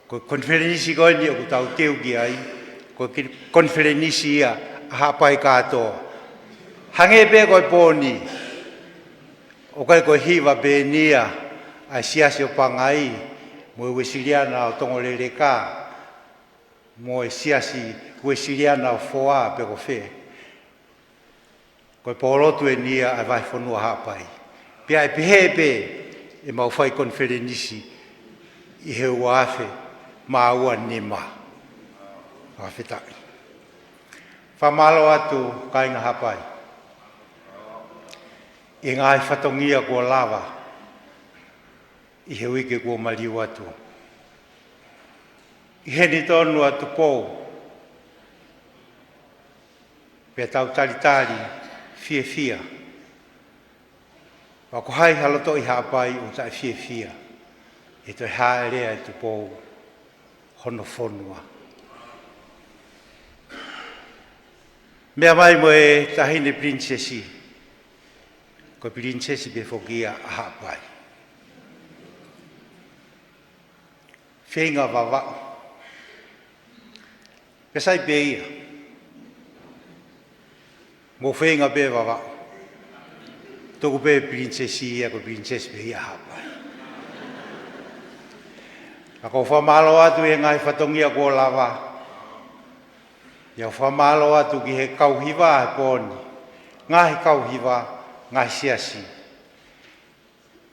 Ko e konifelenisi ko eni ʻoku tau teu ki ai, Ko e ki-, konifelenisi ia ʻa Haʻapai kātoa. Hangē pē ko e pō ni, ʻoku ʻikai ko e hiva pē eni ia ʻa e Siasi ʻo Pangai, mo e Uēsiliana ʻo Tongoleleka, mo e Siasi Uēsiliana ʻo Foa pe ko fē. Ko e pōlotu eni ia ʻa e vahefonua Haʻapai. Pea ʻe pehē pē ʻemau fai konifelenisi ʻi he ua afe mā ua nima. Fakafetaʻi. Fakamālō atu kāinga Haʻapai ʻi he ngaahi fatongia kuo lava ʻi he uike kuo maliu atu. ʻI heni tonu ʻa Tupou, pea tau talitali fiefia. Pea ko hai ha loto ʻi Haʻapai ʻoku taʻefiefia he toe hāʻele ʻa Tupou hono fonua. Meʻa mai mo e Taʻahine Pilinisesi, ko e pilinisesi pē foki ia ʻa Haʻapai. Feinga Vavaʻu. Pea sai pē ia. Mou feinga pē Vavaʻu. Tuku pē pilinisesi ia, ko e pilinisesi pē ia ʻa Haʻapai. Ka ʻoku ou fakamālō atu ʻi he ngaahi fatongia kuo lava. ʻIo, fakamālō atu ki he kau hiva he pō ni. Ngaahi kau hiva, ngaahi siasi.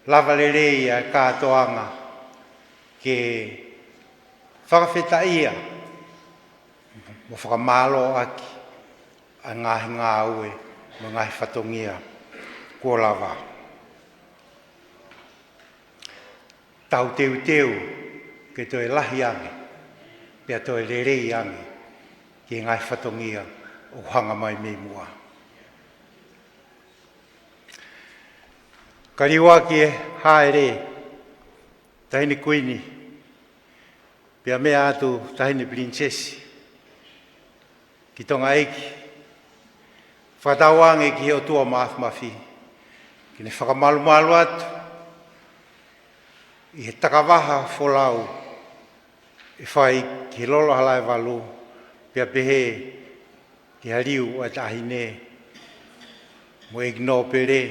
Lava lelei ʻa e kātoanga ke fakafetaʻia mo fakamālō ʻaki ʻa e ngaahi ngāue mo e ngaahi fatongia kuo lava. Tau teuteu ke toe lahi ange, pea toe lelei ange, ki he ngaahi fatongia ʻoku hanga mai mei muʻa. Ka liuaki e hāʻele, Taʻahine Kuini, pea meʻa atu Taʻahine Pilinisesi, ki Tonga ʻEiki, fakatauange ki he ʻOtua Mafimafi, ke ne fakamalumalu atu, ʻi he takavaha folau, ʻe fai ki he Lolo Halaevalu, pea pehē ki he liliu ʻa e Taʻahine, mo e ʻEiki Nōpele,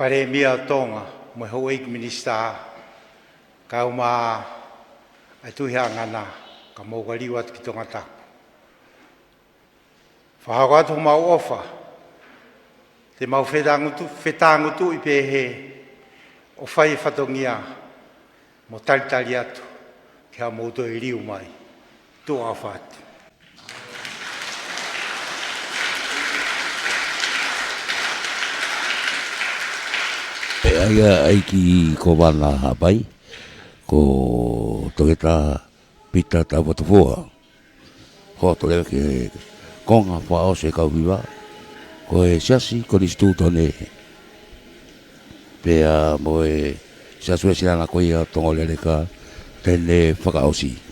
Palēmia ʻo Tonga, mo e Houʻeiki Minisitā, kae ʻumaʻā ʻa e Tuʻi Haʻangana, ka mou ka liu atu ki Tongatapu. Fakahoko atu homau ʻofa, te mau fetāngutu-, fetāngutuʻi pehē ʻo fai e fatongia mo talitali atu ki haʻamou toe liliu mai. Tuʻa ʻofa atu. Pea ʻai ʻa e ʻEiki Kōvana Haʻapai, ko Toketā Pita Taufatufoa. Hoʻatā leva ki he konga fakaʻosi e kau hiva, ko e Siasi Konisitūtone, pea mo e Siasi Uēsiliana ko ia Tongoleleka, te ne fakaʻosi.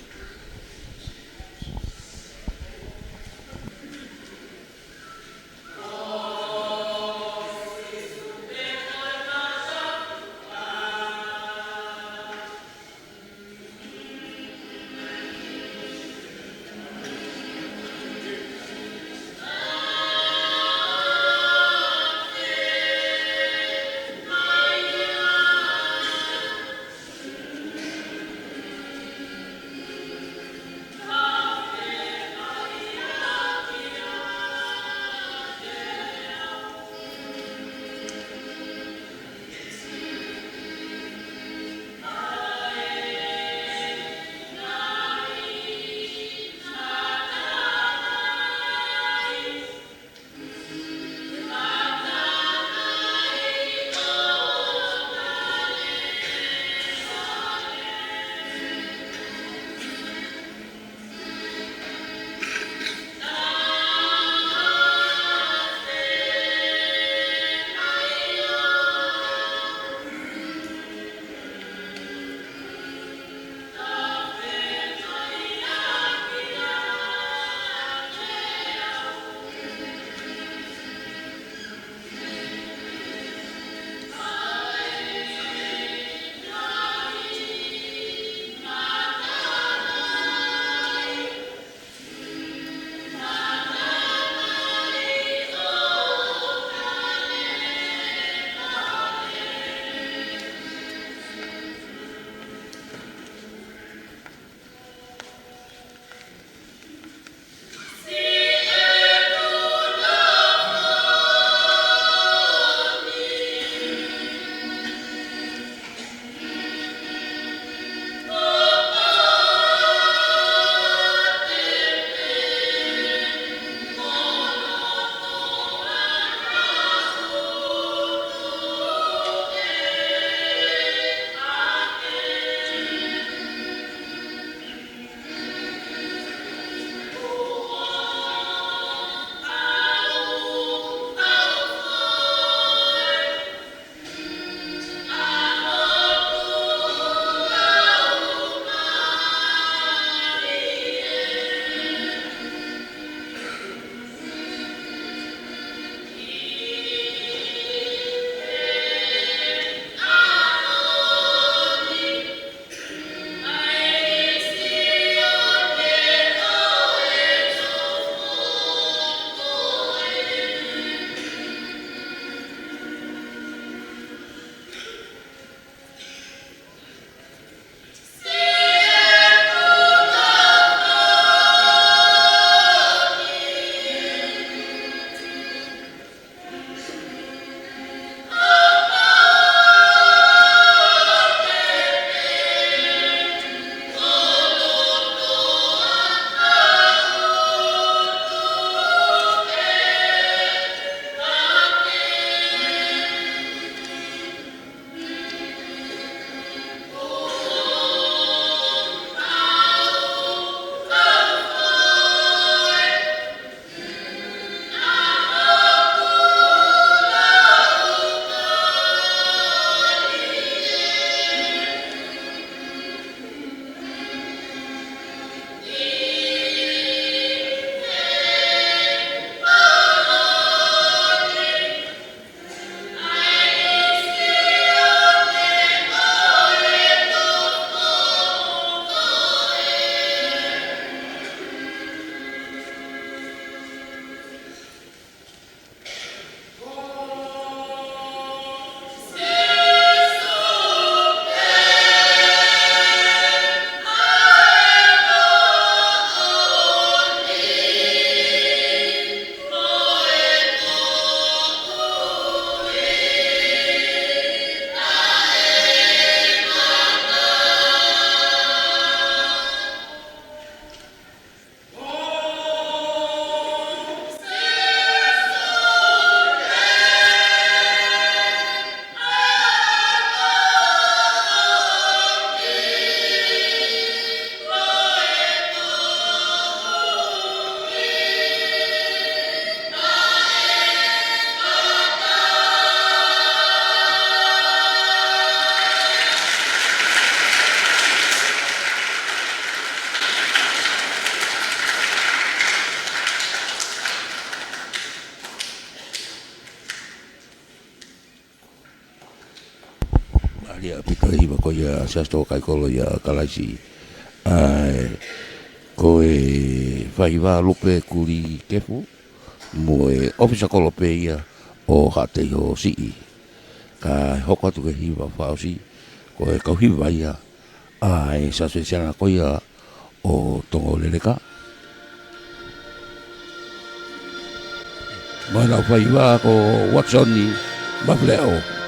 ʻIa, pito e hiva ko ia Siaosi Tō Kaikolo ʻia Kalaisi. ʻA e, ko e faiva Lupe Kulikefu, mo e ʻōfisa kolo pē ia ʻo Haʻateiho Siʻi. Kae hoko atu ki he hiva fakaʻosi, ko e kau hiva ia ʻa e Siaosi Sela ko ia ʻo Tongoleleka. Mo ʻenau faiva ko Watson Mafileʻo.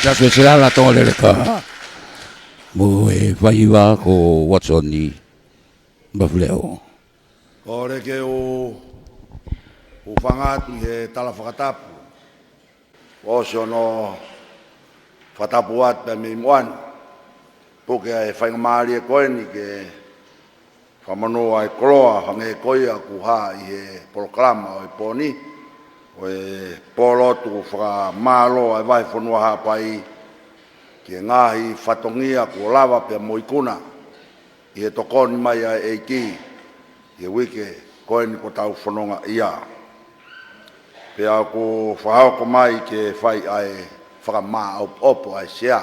Siaosi Sela Tongoleleka. Mo e faiva ko Watson Mafileʻo. Kole ke u, u hūfanga atu he tala fakatapu. ʻOsi hono fakatapu atu pē mei muʻa ni. Puke ʻa e faingamālie ko eni ke fakamonū ʻa e koloa, hangē ko ia ʻoku hā ʻi he polokalama ʻo e pō ni. Ko e pōlotu fakamālō ʻa e Vahefonua Haʻapai ki he ngaahi fatongia kuo lava pea mo ikuna ʻi he tokoni mai ʻa e ʻEiki ʻi he uike ko eni kuo tau fononga ai. Pea ʻoku fakahoko mai ke fai ʻa e fakamāʻopoʻopo ʻa e sea.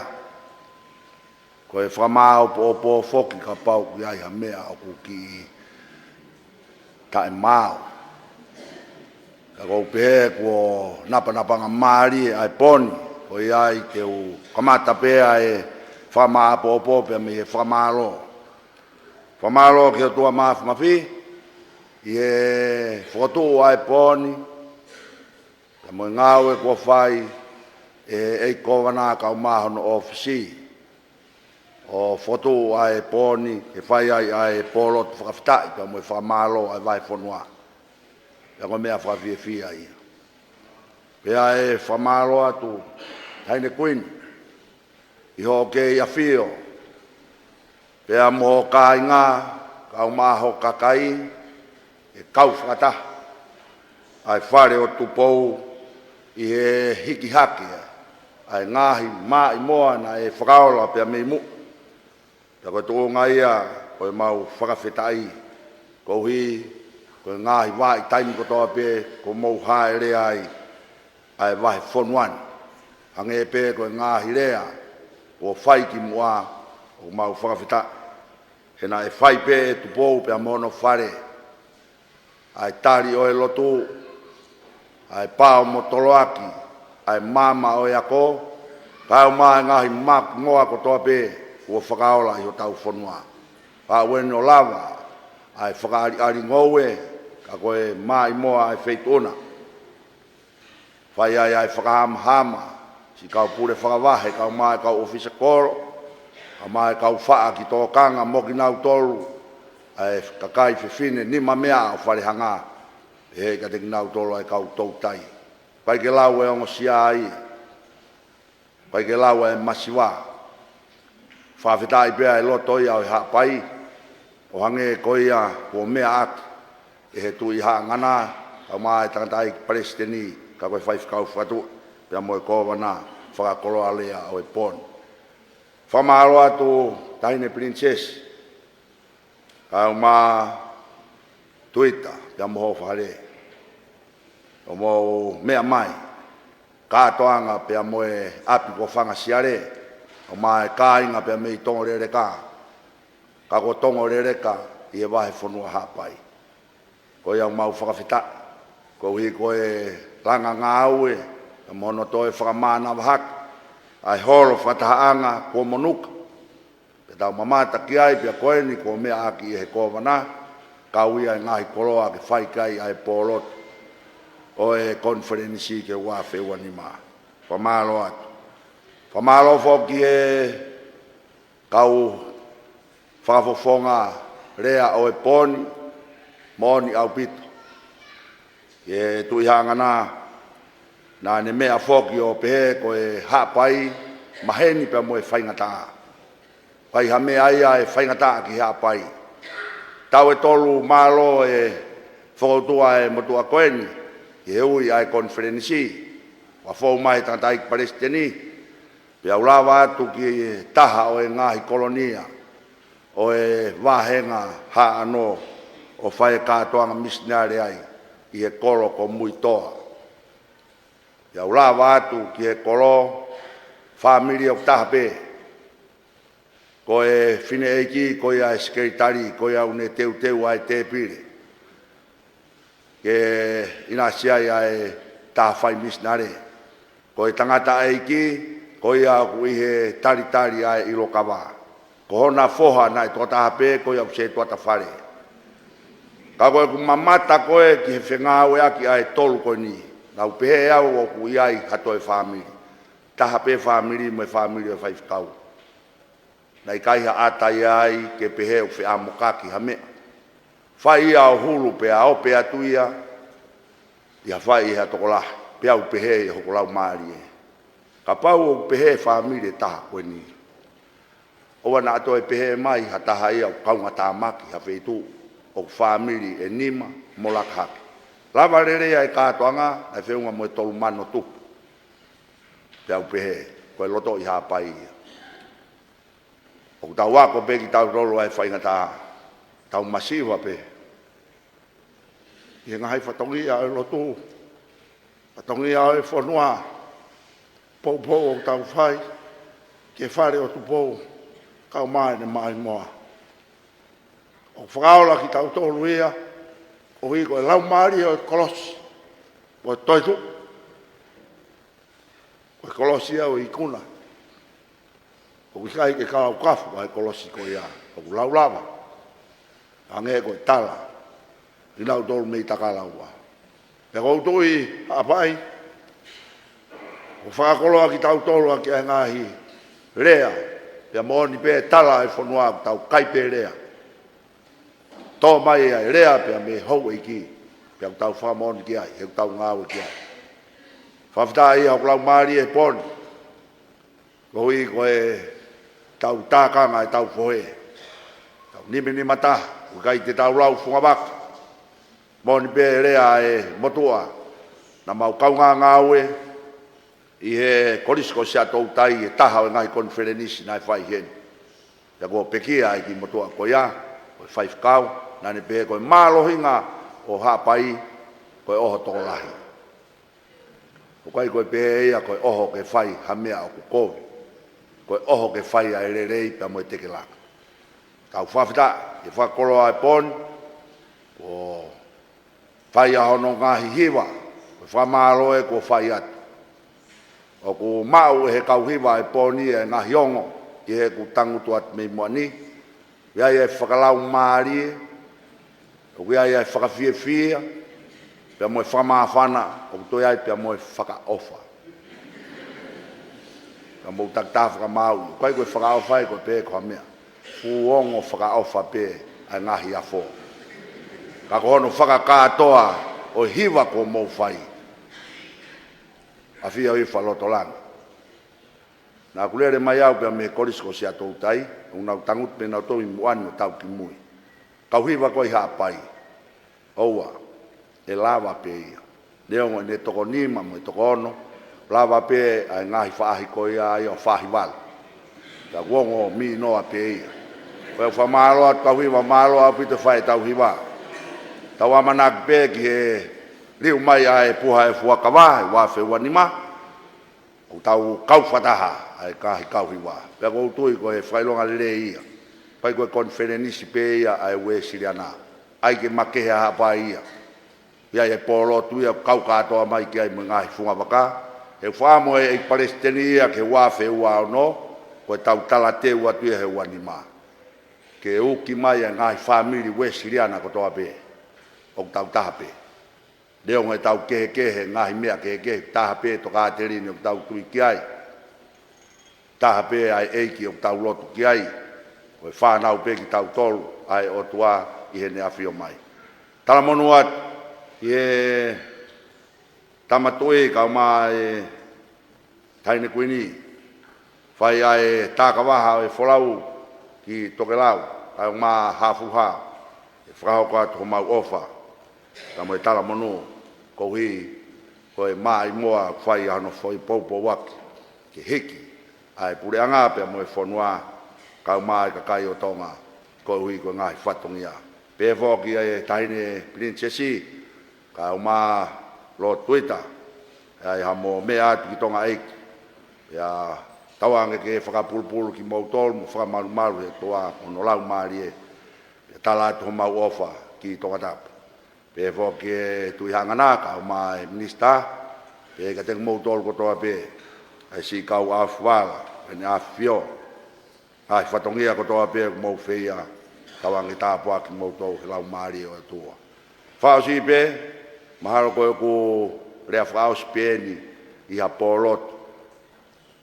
Ko e fakamāʻopoʻopo foki kapau ʻoku ʻi ai ha meʻa ʻoku kiʻi taʻemaʻa. Ka ʻoku ou pehē kuo napanapanga mālie ʻa e pō ni, ko ia ai te u kamata pē ʻa e fakamāʻopoʻopo pea mei he fakamālō. Fakamālō ki he ʻOtua Mafimafi ʻi he fokotuʻu ʻa e pō ni, pea mo e ngāue kuo fai ʻe he ʻEiki Kōvana kae ʻumaʻā hono ʻōfisi ʻo fokotuʻu ʻa e pō ni ke fai ai ʻa e pōlotu fakafetaʻi pea mo e fakamālō ʻa e Vahefonua. Pea ko e meʻa fakafiefia ia. Pea ʻe fakamālō atu, Taʻahine Kuini, ʻi hoʻo kei ʻafio pea mo hoʻo kāinga kae ʻumaʻā hoʻo kakai, ʻe kau fakataha ʻa e Fale ʻo Tupou ʻi he hiki hake ʻa e ngaahi maʻimoa naʻe fakaola pea mei muʻa. Pea ko e tuʻunga ia ko ʻemau fakafetaʻi, koeʻuhi ko e ngaahi vahaʻa taimi kotoa pē kuo mou hāʻele ai ʻa e Vahefonua ni. Hangē pē ko e ngaahi lea kuo fai kimuʻa, ʻoku mau fakafetaʻi he naʻe fai pē ʻe Tupou pea mo hono fale ʻa e tali ʻo e lotu, ʻa e pao mo toloaki, ʻa e maama ʻo e ako, kae ʻumaʻā e ngaahi maʻimoa kotoa pē kuo fakaola ʻi hotau fonua. Pea ʻoku ʻikai ke lava ʻa e fakaʻaliʻali ngoue, ka ko e maʻimoa ʻa e feituʻu na. Fai ai ʻa e fakahamahama siʻi kau pule fakavahe, kae ʻumaʻā e kau ʻōfisa kolo, kae ʻumaʻā e kau faʻa ki tōkanga mo kinautolu ʻa e kakai fefine nimameaʻa ʻo Falehanga, pehē kiate kinautolu ʻa e kau toutai. ʻIkai ke lau e ongosia ai, ʻikai ke lau e masiva. Fakafetaʻi pea ʻi he loto ia ʻo e Haʻapai, ʻo hangē ko ia kuo meʻa ʻaki ʻe he Tuʻi Haʻangana, kae ʻumaʻā e Tangataʻeiki Palesiteni, ka ko e Faifekau Fakatuʻi, pea mo e Kōvana fakakoloa lea ʻo e pō ni. Fakamālō atu Taʻahine Pilinisesi, kae ʻumaʻā Tuita, pea mo hoʻo fale, ʻo mou meʻa mai, kātoanga pea mo e ʻapi ko Fanga Siale, ʻumaʻā e kāinga pea mei Tongoleleka, ka ko Tongoleleka ʻi he Vahefonua Haʻapai. Ko ia ʻoku mau fakafetaʻi, koeʻuhi ko e langa ngāue, pea mo hono toe fakamānava hake ʻa e holo fakatahaʻanga kuo monuka. Pea tau mamata ki ai, pea ko eni kuo meʻa ʻaki ʻe he Kōvana, kau ia e ngaahi koloa ke fai ki ai ʻa e pōlotu ʻo e konifelenisi ki he ua afe ua nima. Fakamālō atu. Fakamālō foki ki he kau fakafofonga lea ʻo e pō ni, moʻoni ʻaupito. Ki he Tuʻi Haʻangana, naʻa ne meʻa foki ʻo pehē ko e Haʻapai maheni pea mo e faingataʻa. ʻIkai ha meʻa ia ʻe faingataʻa ki Haʻapai. Taʻu ʻe tolu mālō e fokoutua e motuʻa ko eni ʻi he ui ʻa e konifelenisi. Fakafou mai e Tangataʻeiki Palesiteni, pea u lava atu ki he taha ʻo e ngaahi kolonia ʻo e vāhenga Haʻano ʻo fai e kātoanga misinale ai ʻi he kolo ko Muitoa. Pea u lava atu ki he kolo, fāmili ʻoku taha pē. Ko e fineʻeiki, ko ia e sekelitali, ko ia ʻoku ne teuteu ʻa e tēpile ke ʻinasi ai ʻa e taha fai misinale. Ko e tangataʻeiki, ko ia ʻoku ʻi he talitali ʻa e ʻilo kava. Ko hona foha naʻe tokotaha pē, ko ia ʻoku sētuata fale. Ka ko ʻeku mamata ko ē ki he fengāueʻaki ʻa e tolu ko eni, naʻa ku pehē au ʻoku ʻi ai ha toe fāmili. Taha pē fāmili mo e fāmili ʻo e faifekau. Naʻe ʻikai ha ʻata ia ai ke pehē ʻoku feʻamokaki ha meʻa. Fai ia ʻo hulu pea ope atu ia, ʻi ha fai ʻe ha tokolahi, pea u pehē ʻi hoku laumālie, kapau ʻoku pehē fāmili ʻe taha ko eni, ʻoua naʻa toe pehē mai ha taha ia ʻoku kaungatāmaki ha feituʻu ʻoku fāmili ʻe nima mo laka hake. Lava lelei ʻa e kātoanga, naʻe feʻunga mo e tolu mano tupu. Pea u pehē, ko e loto ʻi Haʻapai ia. ʻOku tau ako pē kitautolu ʻa e faingataʻa, tau masiva pē ʻi he ngaahi fatongia ʻo e lotu, fatongia ʻo e fonua, poupou ʻoku tau fai ki he fale ʻo Tupou, kau mai ne mai moa. ʻOku fakaola kitautolu ia, koeʻuhi ko e laumālie ʻo e kolosi, ko e toetuʻu, ko e kolosi ia ʻo e ikuna. ʻOku ʻikai ke kalaukafu ʻa e kolosi ko ia, ʻoku laulava. Hangē ko e tala, kinautolu mei Takalaua. Pea ʻoku ou tui Haʻapai, ʻoku fakakoloa kitautolu ʻaki ʻa e ngaahi lea, pea moʻoni pē tala ʻa e fonua ʻoku tau kai pē lea. Tō mai ʻa e lea pea mei he houʻeiki, pea ʻoku tau fakamoʻoni ki ai, he ʻoku tau ngāue ki ai. Fakafetaʻi ʻa hoku laumālie he pō ni, koeʻuhi ko e tau tākanga ʻetau fohe, tau nimanima taha, ʻoku ʻikai te tau lau fungavaka. Moʻoni pē lea ʻa e motuʻa, naʻa mau kaungā ngāue ʻi he Kolisi ko Siaʻatoutai, ʻi he taha ʻo e ngaahi konifelenisi naʻe fai heni. Pea kuo pekia ʻa e kiʻi motuʻa ko ia, ko e faifekau, naʻa ne pehē ko e mālohinga ʻo Haʻapai, ko e ʻoho tokolahi. ʻOku ʻikai ko e pehē ia ko e ʻoho ke fai ha meʻa ʻoku kovi. Ko e ʻoho ke fai ʻa e lelei pea mo e tekelaka. Tau fakafetaʻi, ke fakakoloa e pō ni, kuo fai ʻa hono ngaahi hiva, ko e fakamālō ē kuo fai atu. ʻOku maʻu ʻe he kau hiva e pō ni ʻa e ngaahi ongo, ʻi heʻeku tangutu atu mei muʻa ni, ʻoku ʻi ai ʻa e fakalaumālie, ʻoku ʻi ai ʻa e fakafiefia, pea mo e fakamāfana, ʻoku toe ʻi ai pea mo e fakaʻofa. Ka mou takitaha fakamaau, ʻoku ʻikai ko e fakaʻofa ē ko e pehē ko ha meʻa. Fuʻu ongo fakaʻofa pē ʻa e ngaahi afo. Ka ko hono fakakātoa ʻo e hiva kuo mou fai. ʻAfio ʻi Fakalotolanga. Naʻa ku lele mai au pea mei he Kolisi ko Siaʻatoutai, ʻoku nau tangutu pē nautolu ʻi muʻa ni ʻo tau ki mui. Kau hiva ko ē ʻi Haʻapai. ʻOua, ʻe lava pē ia. Neongo ʻene toko nima mo e toko ono, lava pē ʻa e ngaahi faʻahi ko ia ʻa ia ʻo faʻahi valu. Ka kuo ongo minoa pē ia. Ko e fakamālō atu kau hiva, mālō ʻaupito fai ʻetau hiva. Tau ʻamanaki pē ki he liu mai ʻa e puha e fuakava, ʻi he ua afe ua nima. ʻOku tau kau fakataha ʻa e ngaahi kau hiva. Pea ʻoku ou tui ko e fakaʻilonga lelei ia. ʻIkai ko e konifelenisi pē ia ʻa e Uēsiliana. ʻAi ke makehe ʻa Haʻapai ia. ʻI ai e pōlotu ia kau kātoa mai ki ai mo e ngaahi fungavaka. He ʻoku fakaʻamu ʻe he ʻEiki Palesiteni ia ki he ua afe ua ono, ko e tau talateu atu ia he ua nima. Ke uki mai ʻa e ngaahi fāmili Uēsiliana kotoa pē. ʻOku tau taha pē. Neongo ʻetau kehekehe, ngaahi meʻa kehekehe, taha pē tokāteline ʻoku tau tui ki ai. Taha pē ʻa e ʻEiki ʻoku tau lotu ki ai. Ko e fānau pē kitautolu ʻa e ʻOtua ʻi heʻene ʻafio mai. Talamonū atu ki he Tama Tuʻi kae ʻumaʻā e Taʻahine Kuini, fai ʻa e tākavaha ʻo e folau ki Tokelau, kae ʻumaʻā Haʻafuha, ʻe fakahoko atu homau ʻofa, kae mo e talamonū, koeʻuhi ko e maʻimoa fai ʻa hono foʻi poupouaki, ke hiki ʻa e puleʻanga pea mo e fonua, kae ʻumaʻā e kakai ʻo Tonga, koeʻuhi ko e ngaahi fatongia. Pehē foki ʻa e Taʻahine Pilinisesi, kae ʻumaʻā Lord Tuita, ʻe ʻi ai haʻamo meʻa atu ki Tonga ʻEiki. Pea tauange ke fakapulupulu kimoutolu mo fakamalumalu he ʻOtua mo hono Laumālie. Pea tala atu homau ʻofa ki Tongatapu. Pehē foki e Tuʻi Hangana kae ʻumaʻā e Minisitā. Pehē kiate kimoutolu kotoa pē, ʻa e siʻi kau ʻAfio, ʻEne ʻAfio. Ngaahi fatongia kotoa pē ʻoku mou feia, tauange tāpuaki kimoutolu he Laumālie ʻo e ʻOtua. Fakaʻosi pē, mahalo ko ʻeku lea fakaʻosi pē eni ʻi ha pōlotu.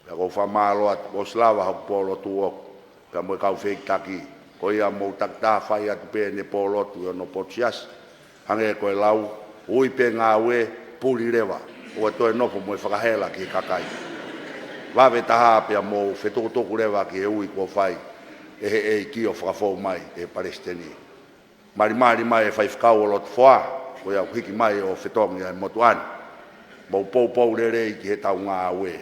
Pea ʻoku ou fakamālō atu, kuo ʻosi lava hoku pōlotu ʻoʻoku, pea mo e kau fehikitaki. Ko ia mou takitaha fai atu pē ʻene pōlotu ʻi hono potu siasi. Hangē ko e lau, ui pē ngāue, puli leva, ʻoua toe nofo mo e fakahela ki he kakai. Vave taha pea mou fetukutuku leva ki he ui kuo fai ʻe he ʻEiki ʻo fakafou mai ʻe he Palesiteni. Malimali mai e faifekau ʻo Lotofoa, Ko ia ʻoku hiki mai ʻo fetongi ʻa e motuʻa ni. Mou poupou lelei ki heʻetau ngāue.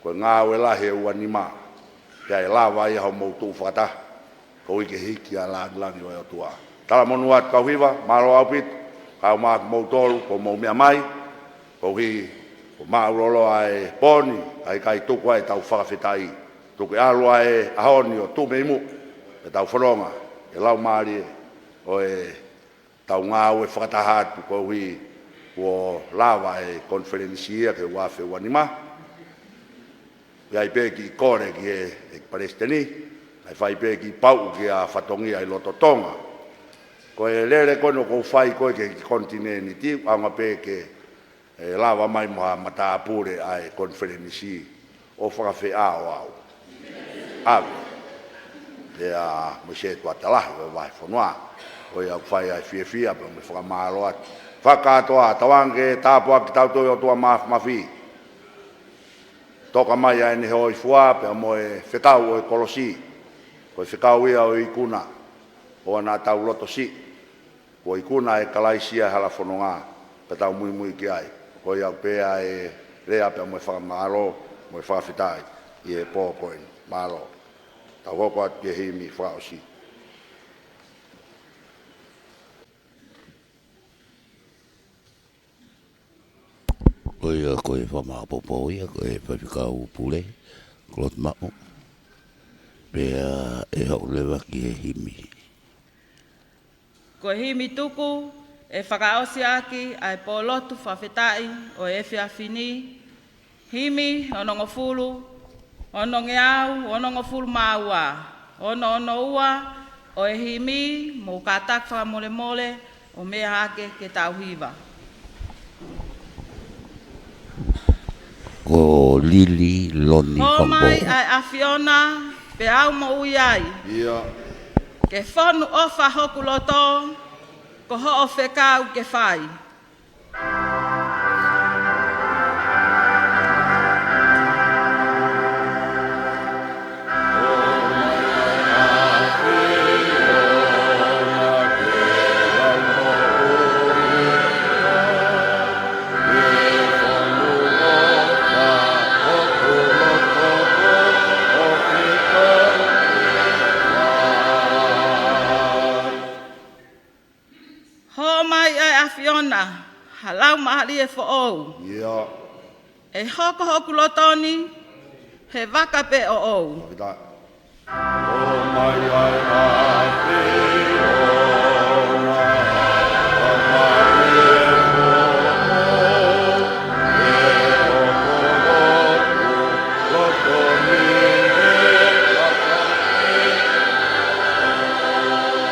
Ko e ngāue lahi ʻe ua nima. Pea ʻe lava ia hoʻomou tuʻu fakataha. Koeʻuhi ke hiki ʻa e lāngilangi ʻo e ʻOtua. Talamonū atu kau hiva, mālō ʻaupito, kau mai kimoutolu, ko hoʻomou meʻa mai, koeʻuhi, kuo māʻuloloa e pō ni, kae ʻikai tuku ai ʻetau fakafetaʻi. Tuku ke ʻalu ʻa e ʻaho ni ʻo tuʻu mei muʻa, ʻetau fononga, ʻe laumālie, ʻo ʻetau ngāue fakataha atu koeʻuhi, kuo lava e konifelenisi ia ki he ua afe ua nima. ʻI ai pē kiʻi kole ki he, he palesiteni, ʻe fai pē kiʻi pauʻu ki ha fatongia ʻi loto Tonga. Ko e lele ko eni ʻoku ou fai ko ē ki he kiʻi konitinēniti, ʻoange pē ke, ʻe lava mai mo ha matāpule ʻa e konifelenisi ʻo fakafeʻao au. ʻAve. Pea mo e sētuata lahi ʻo e vahefonua. Ko ia ʻoku fai ai e fiefia, pea mo e fakamālō atu. Fakakātoa, tauange ke tāpuakiʻi kitautolu ʻe he ʻOtua Māfimafi. Toka mai ʻa ʻene hōifua pea mo e fekau ʻo e kolosi. Ko e fekau ia ʻo e ikuna. ʻOua naʻa tau loto siʻi. Kuo ikuna ʻe Kalaisi ʻa e hala fononga. Pea tau muimui ki ai. Ko ia pē ʻa e lea pea mo e fakamālō, mo e fakafetaʻi ʻi he pō ko eni. Mālō. Tau hoko atu ki he himi fakaʻosi. Ko ia ko e fakamaʻopoʻopo ia, ko e faifekau pule, Claude Maʻu. Pea ʻe haʻu leva ki he himi. Ko e himi tuku, ʻe fakaʻosi ʻaki ʻa e pōlotu fakafetaʻi ʻo e efiafi ni, himi onongofulu, onongeau, onongofulu mā ua, ono ono ua, ʻo e himi, mou kātaki fakamolemole, ʻo meʻa hake ke tau hiva. Ko Lili Loni Hō mai Fangpo. ʻA e ʻAfiona, pea u moʻui ai. Ia. Ke fonu ʻofa hoku loto, ko hoʻo fekau ke fai. Hō mai ʻa e ʻAfiona, ha laumālie foʻou. Ia. ʻE hoko hoku loto ni, he vaka pē ʻoʻou. Fakafetaʻi. Hō mai ʻa e ʻAfiona, ha laumālie foʻou. ʻE hoko hoku loto ni, he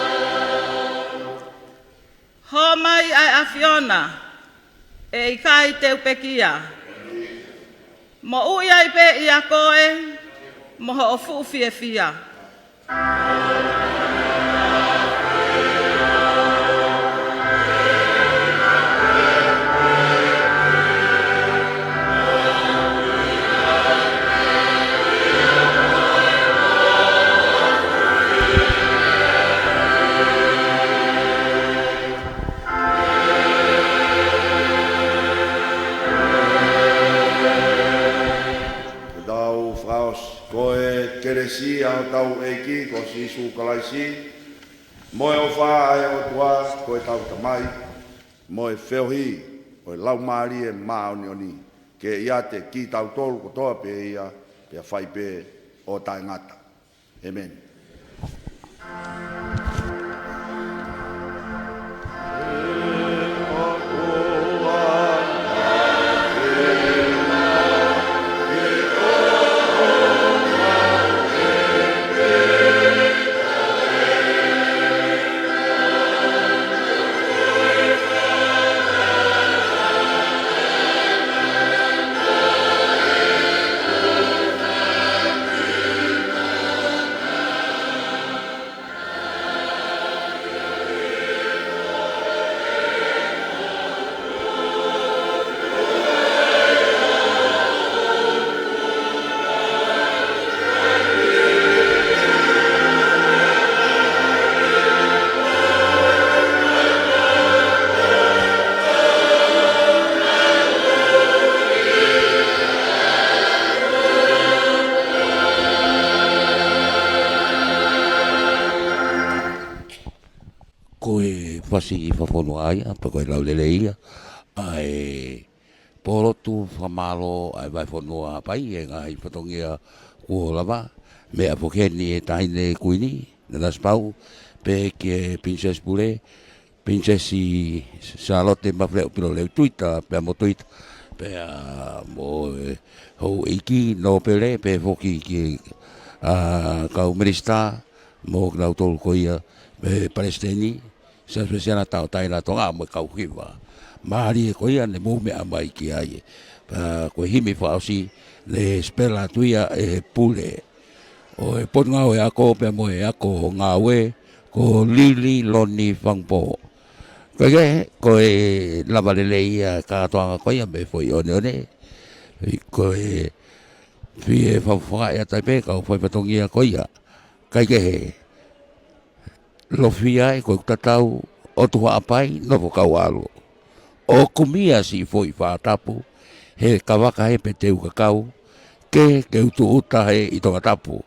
vaka pē ʻoʻou. Hō mai ʻa e ʻAfiona, ʻe ʻikai te u pekia. Moʻui ai pē ʻia koe, mo hoʻo fuʻu fiefia. Tau fakaʻosi. Ko e kelesi ʻa hotau ʻEiki ko Sīsū Kalaisi, mo e ʻofa ʻa e ʻOtua ko ʻetau Tamai, mo e feohi ʻo e Laumālie Māʻoniʻoni, ke ʻiate kitautolu kotoa pē ia, pea fai pē ʻo taʻengata. ʻĒmeni. Ko e fasi fakafonua ia, pe ko e lau lelei ia ʻa e pōlotu fakamālō ʻa e Vahefonua Haʻapai he ngaahi fatongia kuo lava, meʻa foki heni e Taʻahine Kuini Nanasipauʻu, pehē ki he Pilinisesi Pule, Pilinisesi Sālote Mafileʻo Pilolevu Tuita, pea mo Tuita, pea mo e houʻeiki nōpele, pehē foki ki he kau minisitā, mo kinautolu ko ia, mo e palesiteni, Siasi Uēsiliana Tauʻatāina ʻo Tonga mo e kau hiva. Mālie ko ia ne mou meʻa mai ki ai. Pea ko e himi fakaʻosi ne sipela atu ia ʻe he pule ʻo e Potungāue Ako pea mo e Ako Ngāue, ko Lili Loni Fangupō. Kae kehe, ko e lava lelei ia e kātoanga ko ia mei he foʻi ʻoneʻone. Ko e fie fakafofongaʻi atu ai pē kau faifatongia ko ia. Kae kehe, Lofia ē, ko ʻeku tatau, ʻOtu Haʻapai, nofo kau ʻalu. ʻOku mia siʻi foʻi fakatapu, he kavaka he pe te u kakau, ke, ke u tūʻuta he ʻi Tongatapu.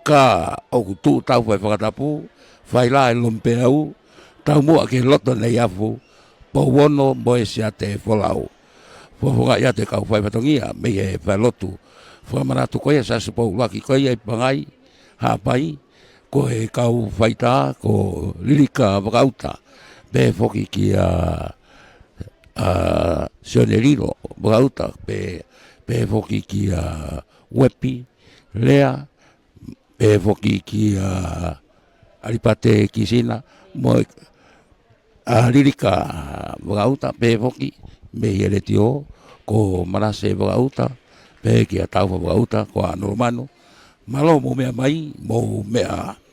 Ka ʻoku tuʻu tau fai fakatapu, fai lā e lomipeau, taumuʻa ki he loto Neiafu, Pouono mo e Siate Folau. Fakafofongaʻi atu e kau faifatongia, mei he failotu. Fakamanatu ko ia Siasi Poulaki ko ia ʻi Pangai, Haʻapai, ko e kau faitā, ko Lilika Vakauta, pehē foki kia, ʻa, Sione Lilo Vakauta, pehē, pehē foki kia Uepi Lea, pehē foki kia ʻAlipate Kisina, mo e, ʻa, Lilika Vakauta, pehē foki mei he letiō, ko Manase Vakauta, pehē kia Taufa Vakauta, ko ʻAno Lomanu, mālō mou meʻa mai, mou meʻa